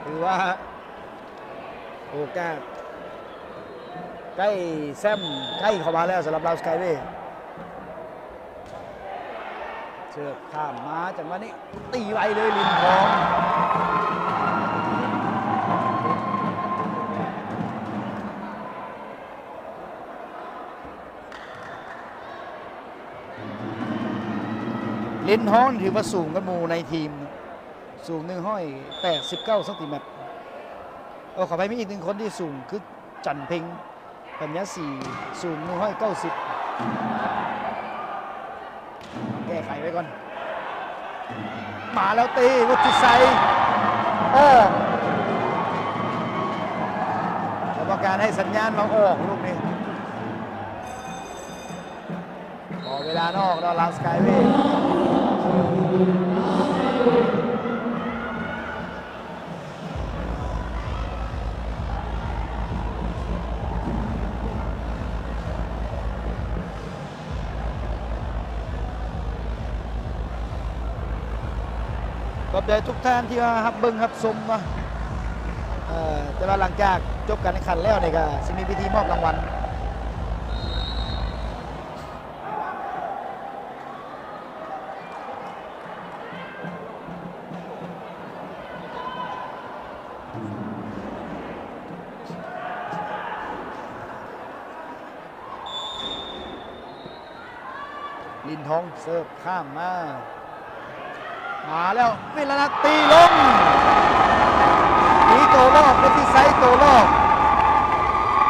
ຖືວ່າໂອກາດໃກ້ແຊ້ມ ໃກ້ເຂົ້າມາແລ້ວ ສຳລັບລາວສະກາຍເວ. ເສີບຂ້າມມາ ຈັງຫວະນີ້ ຕີໄວເລີຍ ລິນທອງ. ລິນທອງຖືວ່າສູງກວ່າໝູ່ໃນທີມ ສູງໜຶ່ງຮ້ອຍແປດສິບເກົ້າຊັງຕີແມັດ. ເອີ ຂໍອະໄພ ມີອີກໜຶ່ງຄົນທີ່ສູງ ຄື ຈັນເພັງ ປັນຍາສີ ສູງໜຶ່ງຮ້ອຍເກົ້າສິບ. ແກ້ໄຂໄວ້ກ່ອນ ມາແລ້ວຕີ ວຸດທິໄຊ ເອີ ກຳມະການໃຫ້ສັນຍານວ່າອອກລູກນີ້. ຂໍເວລານອກເນາະ ລາວສະກາຍເວ. ຂອບໃຈທຸກທ່ານທີ່ວ່າຮັບເບິ່ງຮັບຊົມເນາະ ເອີ ແຕ່ວ່າຫຼັງຈາກຈົບການແຂ່ງຂັນແລ້ວນີ້ ກໍຊິມີພິທີມອບລາງວັນ. ເ ເສີບຂ້າມມາ ມາແລ້ວ ວິລະນັດຕີລົງ ມີໂຕລອກ ເປັນທີ່ໃຊ້ໂຕລອກ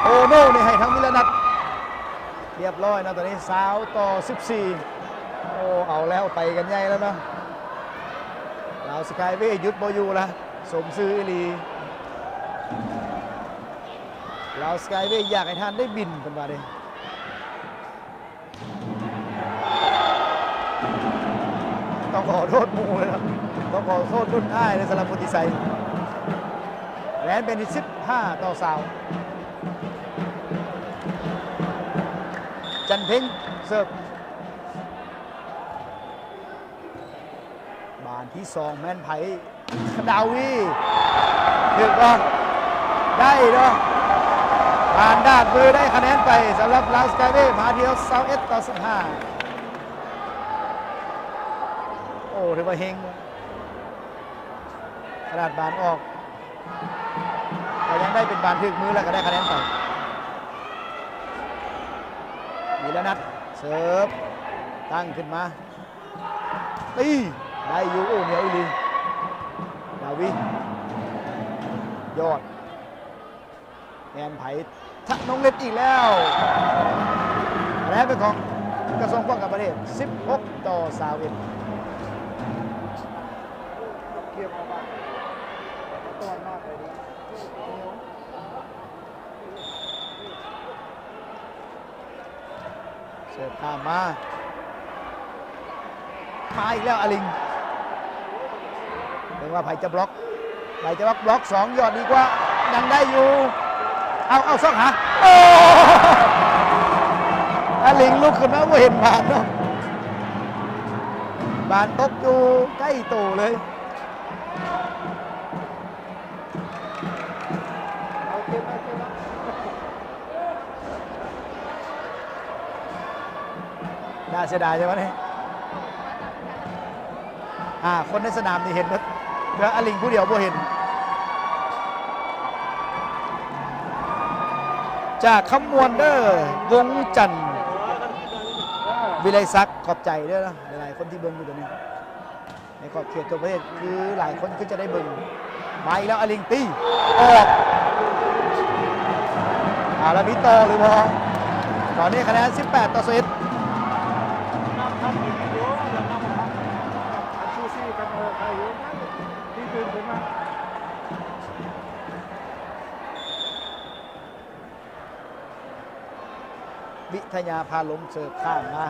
ໂອໂນນີ້ໃຫ້ທາງວິລະນັດ ຮຽບຮ້ອຍເນາະ ຕອນນີ້ ຊາວຕໍ່ສິບສີ່ ໂອ້ ເອົາແລ້ວ ໄປກັນໃຫຍ່ແລ້ວເນາະ ລາວສະກາຍເວຢຸດບໍ່ຢູ່ລະ ສົມຊື່ອີ່ຫຼີ ລາວສະກາຍເວຢາກໃຫ້ທ່ານໄດ້ບິນ ເພິ່ນວ່າເດ້. ຕ້ອງຂໍໂທດໝູ່ເລີຍເນາະ ຕ້ອງຂໍໂທດລຸ້ນອ້າຍເລີຍ ສຳລັບພຸດທິໄຊ ຄະແນນເປັນສິບຫ້າຕໍ່ຊາວ ຈັນເພັງເສີບ ບານທີສອງແມ່ນໃຜ? ດາວີ ຖືກບໍ່? ໄດ້ເນາະ ຜ່ານດ້ານມື ໄດ້ຄະແນນໄປ ສຳລັບລາວສະກາຍເວ ມາທີຊາວເອັດຕໍ່ສິບຫ້າ ໂອ້ ຖືວ່າເຮັງ ຂະໜາດບານອອກ ກໍຍັງໄດ້ເປັນບານຖືກມື ແລ້ວກໍໄດ້ຄະແນນໄປ ມີລະນັດ ເສີບ ຕັ້ງຂຶ້ນມາ ຕີ ໄດ້ຢູ່ ໂອ້ ໜຽວອີ່ຫຼີ ດາວີ ຍອດ ແມ່ນໃຜ? ທະນົງເລັດອີກແລ້ວ ຄະແນນເປັນຂອງກະຊວງປ້ອງກັນປະເທດ ສິບຫົກຕໍ່ຊາວເອັດ. ເສີບຂ້າມມາ ມາອີກແລ້ວ ອາລິງ ເບິ່ງວ່າໃຜຈະບລັອກ ໃຜຈະບລັອກ ບລັອກສອງ ຍອດດີກວ່າ ຍັງໄດ້ຢູ່ ເອົາ ເອົາ ຊອກຫາ ໂອ້ ອາລິງລຸກຂຶ້ນມາ ບໍ່ເຫັນບານເນາະ ບານຕົກຢູ່ໃກ້ໂຕເລີຍ. ໜ້າເສຍດາຍໃຊ່ໄໝ? ຫ້າຄົນໃນສະໜາມນີ້ເຫັນໝົດ ເຫຼືອອາລິງຜູ້ດຽວບໍ່ເຫັນ. ຈາກຄຳມ່ວນເດີ ວົງຈັນ ວິໄລສັກ ຂອບໃຈເດີ ຫຼາຍໆຄົນທີ່ເບິ່ງຢູ່ຕອນນີ້. ໃນຂອບເຂດທົ່ວປະເທດ ຄືຫຼາຍຄົນຄືຈະໄດ້ເບິ່ງ. ມາອີກແລ້ວ ອາລິງຕີ ອອກ ເອົາລະ ມີຕໍ່ຫຼືບໍ່? ຕອນນີ້ຄະແນນສິບແປດຕໍ່ສິບເອັດ. ວິທະຍາພາລົມເສີບຂ້າມມາ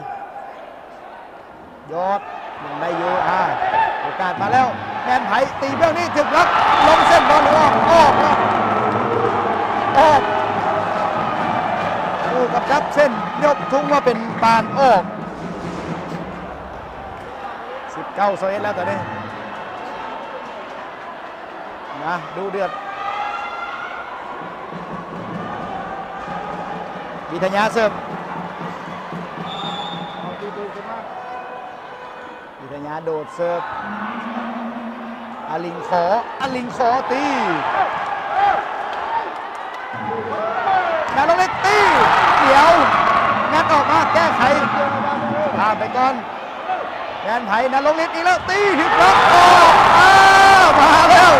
ຍອດ ຍັງໄດ້ຢູ່ ອາ ໂອກາດມາແລ້ວ ແມ່ນໃຜ? ຕີເບື້ອງນີ້ ຖືກບລັອກ ລົງເສັ້ນ ບອນອອກ ອອກ ອອກ ຜູ້ກຳກັບເສັ້ນ ຍົກທຸງວ່າເປັນບານອອກ. ສິບເກົ້າສິບເອັດແລ້ວຕອນນີ້. ນະ ດຸເດືອດ ວິທະຍາເສີບ ວິທະຍາໂດດເສີບ ອາລິງຂໍ ອາລິງຂໍຕີ ນະລົງເລັດຕີ ດຽວ ງັດອອກມາແກ້ໄຂ ຂ້າມໄປກ່ອນ. ແມ່ນໃຜ? ນະລົງລິດອີກແລ້ວ ຕີ ຖືກບລັອກ ອອກ ອ້າວ ມາແລ້ວ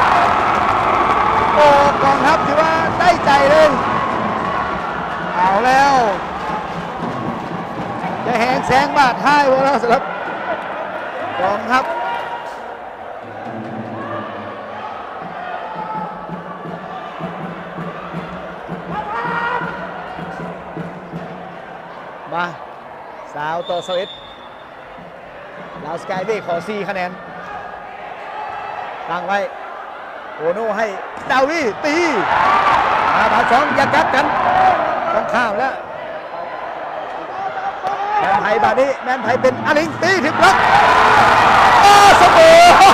ໂອ້ ກອງທັບຖືວ່າໄດ້ໃຈເລີຍ ເອົາແລ້ວ ຈະແຮງແຊງບາດທ້າຍບໍ່ເນາະ ສຳລັບກອງທັບ ມາ ຊາວຕໍ່ຊາວເອັດ ລາວສະກາຍເວຂໍສີ່ຄະແນນ ຕັ້ງໄວ້ ໂອໂນໃຫ້ດາວີຕີ ມາບາດສອງ ຢ່າກັດກັນ ຕ້ອງຂ້າມແລ້ວ ແມ່ນໃຜບາດນີ້ ແມ່ນໃຜ? ເປັນອາລິງ ຕີ ຖືກບລັອກ ໂອ້ ສະເໝີ ດຸ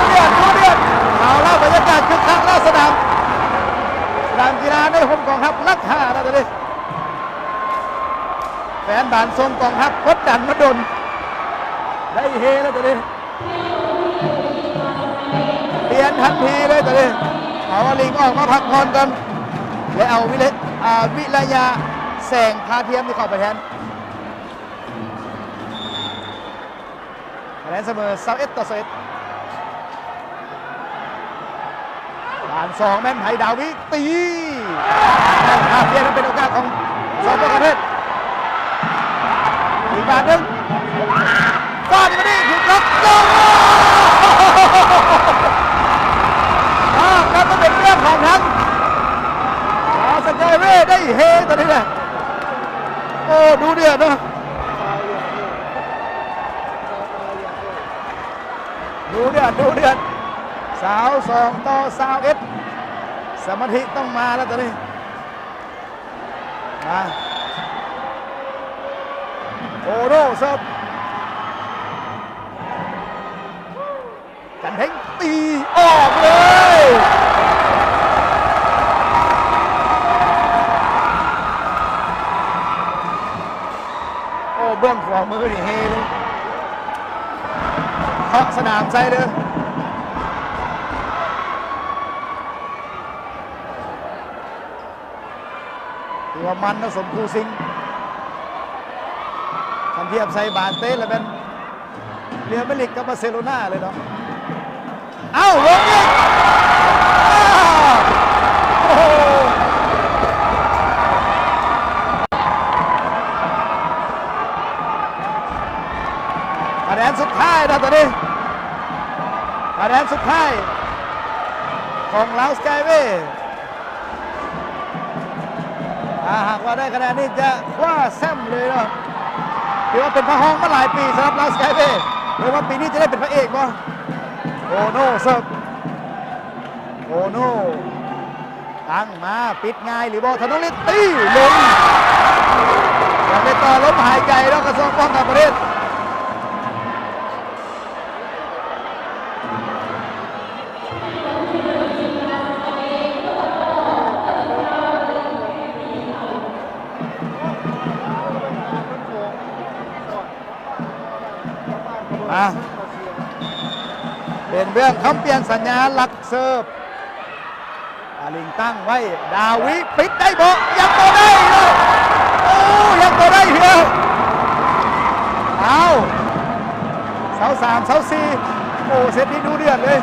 ເດືອດ ດຸເດືອດ ເອົາລະ ບັນຍາກາດຄຶກຄັກແລ້ວ ສະໜາມ ສະໜາມກິລາໃນຮົ່ມກອງທັບຫຼັກຫ້າແລ້ວຕອນນີ້. ແຟນບານຊົງກອງທັບກົດດັນມາດົນ ໄດ້ເຮແລ້ວຕອນນີ້ ປ່ຽນທັນທີເລີຍຕອນນີ້ ເອົາອາລິງອອກມາພັກຜ່ອນກ່ອນ ແລະ ເອົາວິເລ ອາ ວິລະຍາ ແສງພາທຽມນີ້ເຂົ້າໄປແທນ. ແມ່ນສະເໝີ ຊາວເອັດຕໍ່ຊາວເອັດ. ບານສອງແມ່ນໃຜ? ດາວິ ຕີ ແມ່ນພາບປ່ຽນ ເປັນໂອກາດຂອງສປປລາວ. ອີກບານໜຶ່ງ ຟາດມານີ້ ຖືກລັກ ໂອ້ໂຫ ອາ ກະເປັນເລື່ອງຂອງທາງ ອາ ສະກາຍເວ ໄດ້ເຮຕອນນີ້ແຫຼະ. ໂອ້ ດູເດືອດເນາະ. ດູເດືອດ ດູເດືອດ ຊາວສອງຕໍ່ຊາວເອັດ. ສະມາທິຕ້ອງມາແລ້ວຕອນນີ້. ມາ ໂອໂນເສີບ ຈັນເພັງ ຕີອອກເລີຍ. ໂອ້ ເບື້ອງຂວາມືນີ້ເຮເລີຍ ເຄາະສະໜາມໃສ່ເລີຍ. ຖືວ່າມັນນະ ສົມຄູ່ຊິງ ຄັນທຽບໃສ່ບານເຕະແລ້ວແມ່ນ ເຣອັລມາດຣິດກັບບາເຊໂລນາເລີຍເນາະ. ເອົ້າ ລົງອີກ ໂອ້ໂຫ ຄະແນນສຸດທ້າຍເນາະຕອນນີ້ ຄະແນນສຸດທ້າຍຂອງລາວສະກາຍເວ. ຖ້າຫາກວ່າໄດ້ຄະແນນນີ້ຈະຄວ້າແຊ້ມເລີຍເນາະ. ຖືວ່າເປັນພະຮອງມາຫຼາຍປີສຳລັບລາວສະກາຍເວ. ຫຼືວ່າປີນີ້ຈະໄດ້ເປັນພະເອກບໍ່? ໂອໂນເສີບ ໂອໂນ ຕັ້ງມາ ປິດງ່າຍຫຼືບໍ່? ທະນົງລິດ ຕີລົງ ຍັງໄດ້ຕໍ່ລົມຫາຍໃຈເນາະ ກະຊວງປ້ອງກັນປະເທດ. ມາ ເປັນເບື້ອງຄຳປ່ຽນສັນຍາລັກເສີບ. ອາລິງຕັ້ງໄວ້ ດາວິ ປິດໄດ້ບໍ່? ຍັງບໍ່ໄດ້ເນາະ. ໂອ້ ຍັງບໍ່ໄດ້ເທື່ອ. ອ້າວ ຊາວສາມ ຊາວສີ່ ໂອ້ ເຊັດນີ້ດຸເດືອດເລີຍ.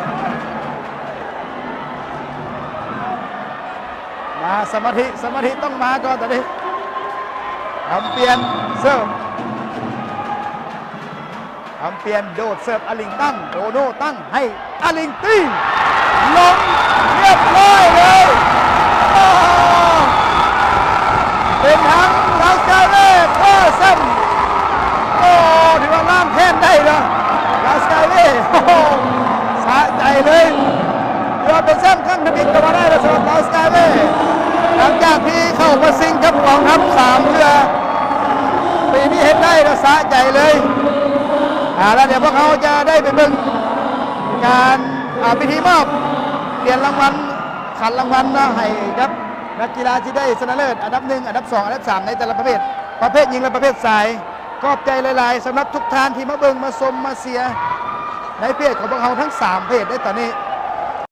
ມາ ສະມາທິ ສະມາທິຕ້ອງມາກ່ອນຕອນນີ້. ຄຳປ່ຽນເສີບ ຄຳປ່ຽນໂດດເສີບ ອາລິງຕັ້ງ ໂອໂນຕັ້ງໃຫ້ອາລິງຕີ ລົງລຽບຮ້ອຍເລີຍ. ໂອ້ ເປັນທາງລາວສະກາຍເວ ຄວ້າແຊ້ມ. ໂອ້ ຖືວ່າລ້າງແຄ້ນໄດ້ເນາະ ລາວສະກາຍເວ. ໂອ້ໂຫ ສະໃຈເລີຍ ຖືວ່າເປັນແຊ້ມຄັ້ງທຳອິດກໍວ່າໄດ້ແລ້ວສຳລັບລາວສະກາຍເວ. ຫຼັງຈາກທີ່ເຂົ້າມາຊິງກັບກອງທັບສາມເທື່ອ ປີນີ້ເຮັດໄດ້ ລະສະໃຈເລີຍ. ອາ ລະດຽວພວກເຮົາຈະໄດ້ໄປເບິ່ງການ ອາ ພິທີມອບຫຼຽນລາງວັນ ຂັນລາງວັນເນາະ ໃຫ້ກັບນັກກິລາທີ່ໄດ້ຊະນະເລີດອັນດັບໜຶ່ງ ອັນດັບສອງ ອັນດັບສາມ ໃນແຕ່ລະປະເພດ ປະເພດຍິງ ແລະ ປະເພດຊາຍ. ຂອບໃຈຫຼາຍໆ ສຳລັບທຸກທ່ານທີ່ມາເບິ່ງມາຊົມມາເຊຍໃນເພຈຂອງພວກເຮົາທັງສາມເພຈເດ້ຕອນນີ້.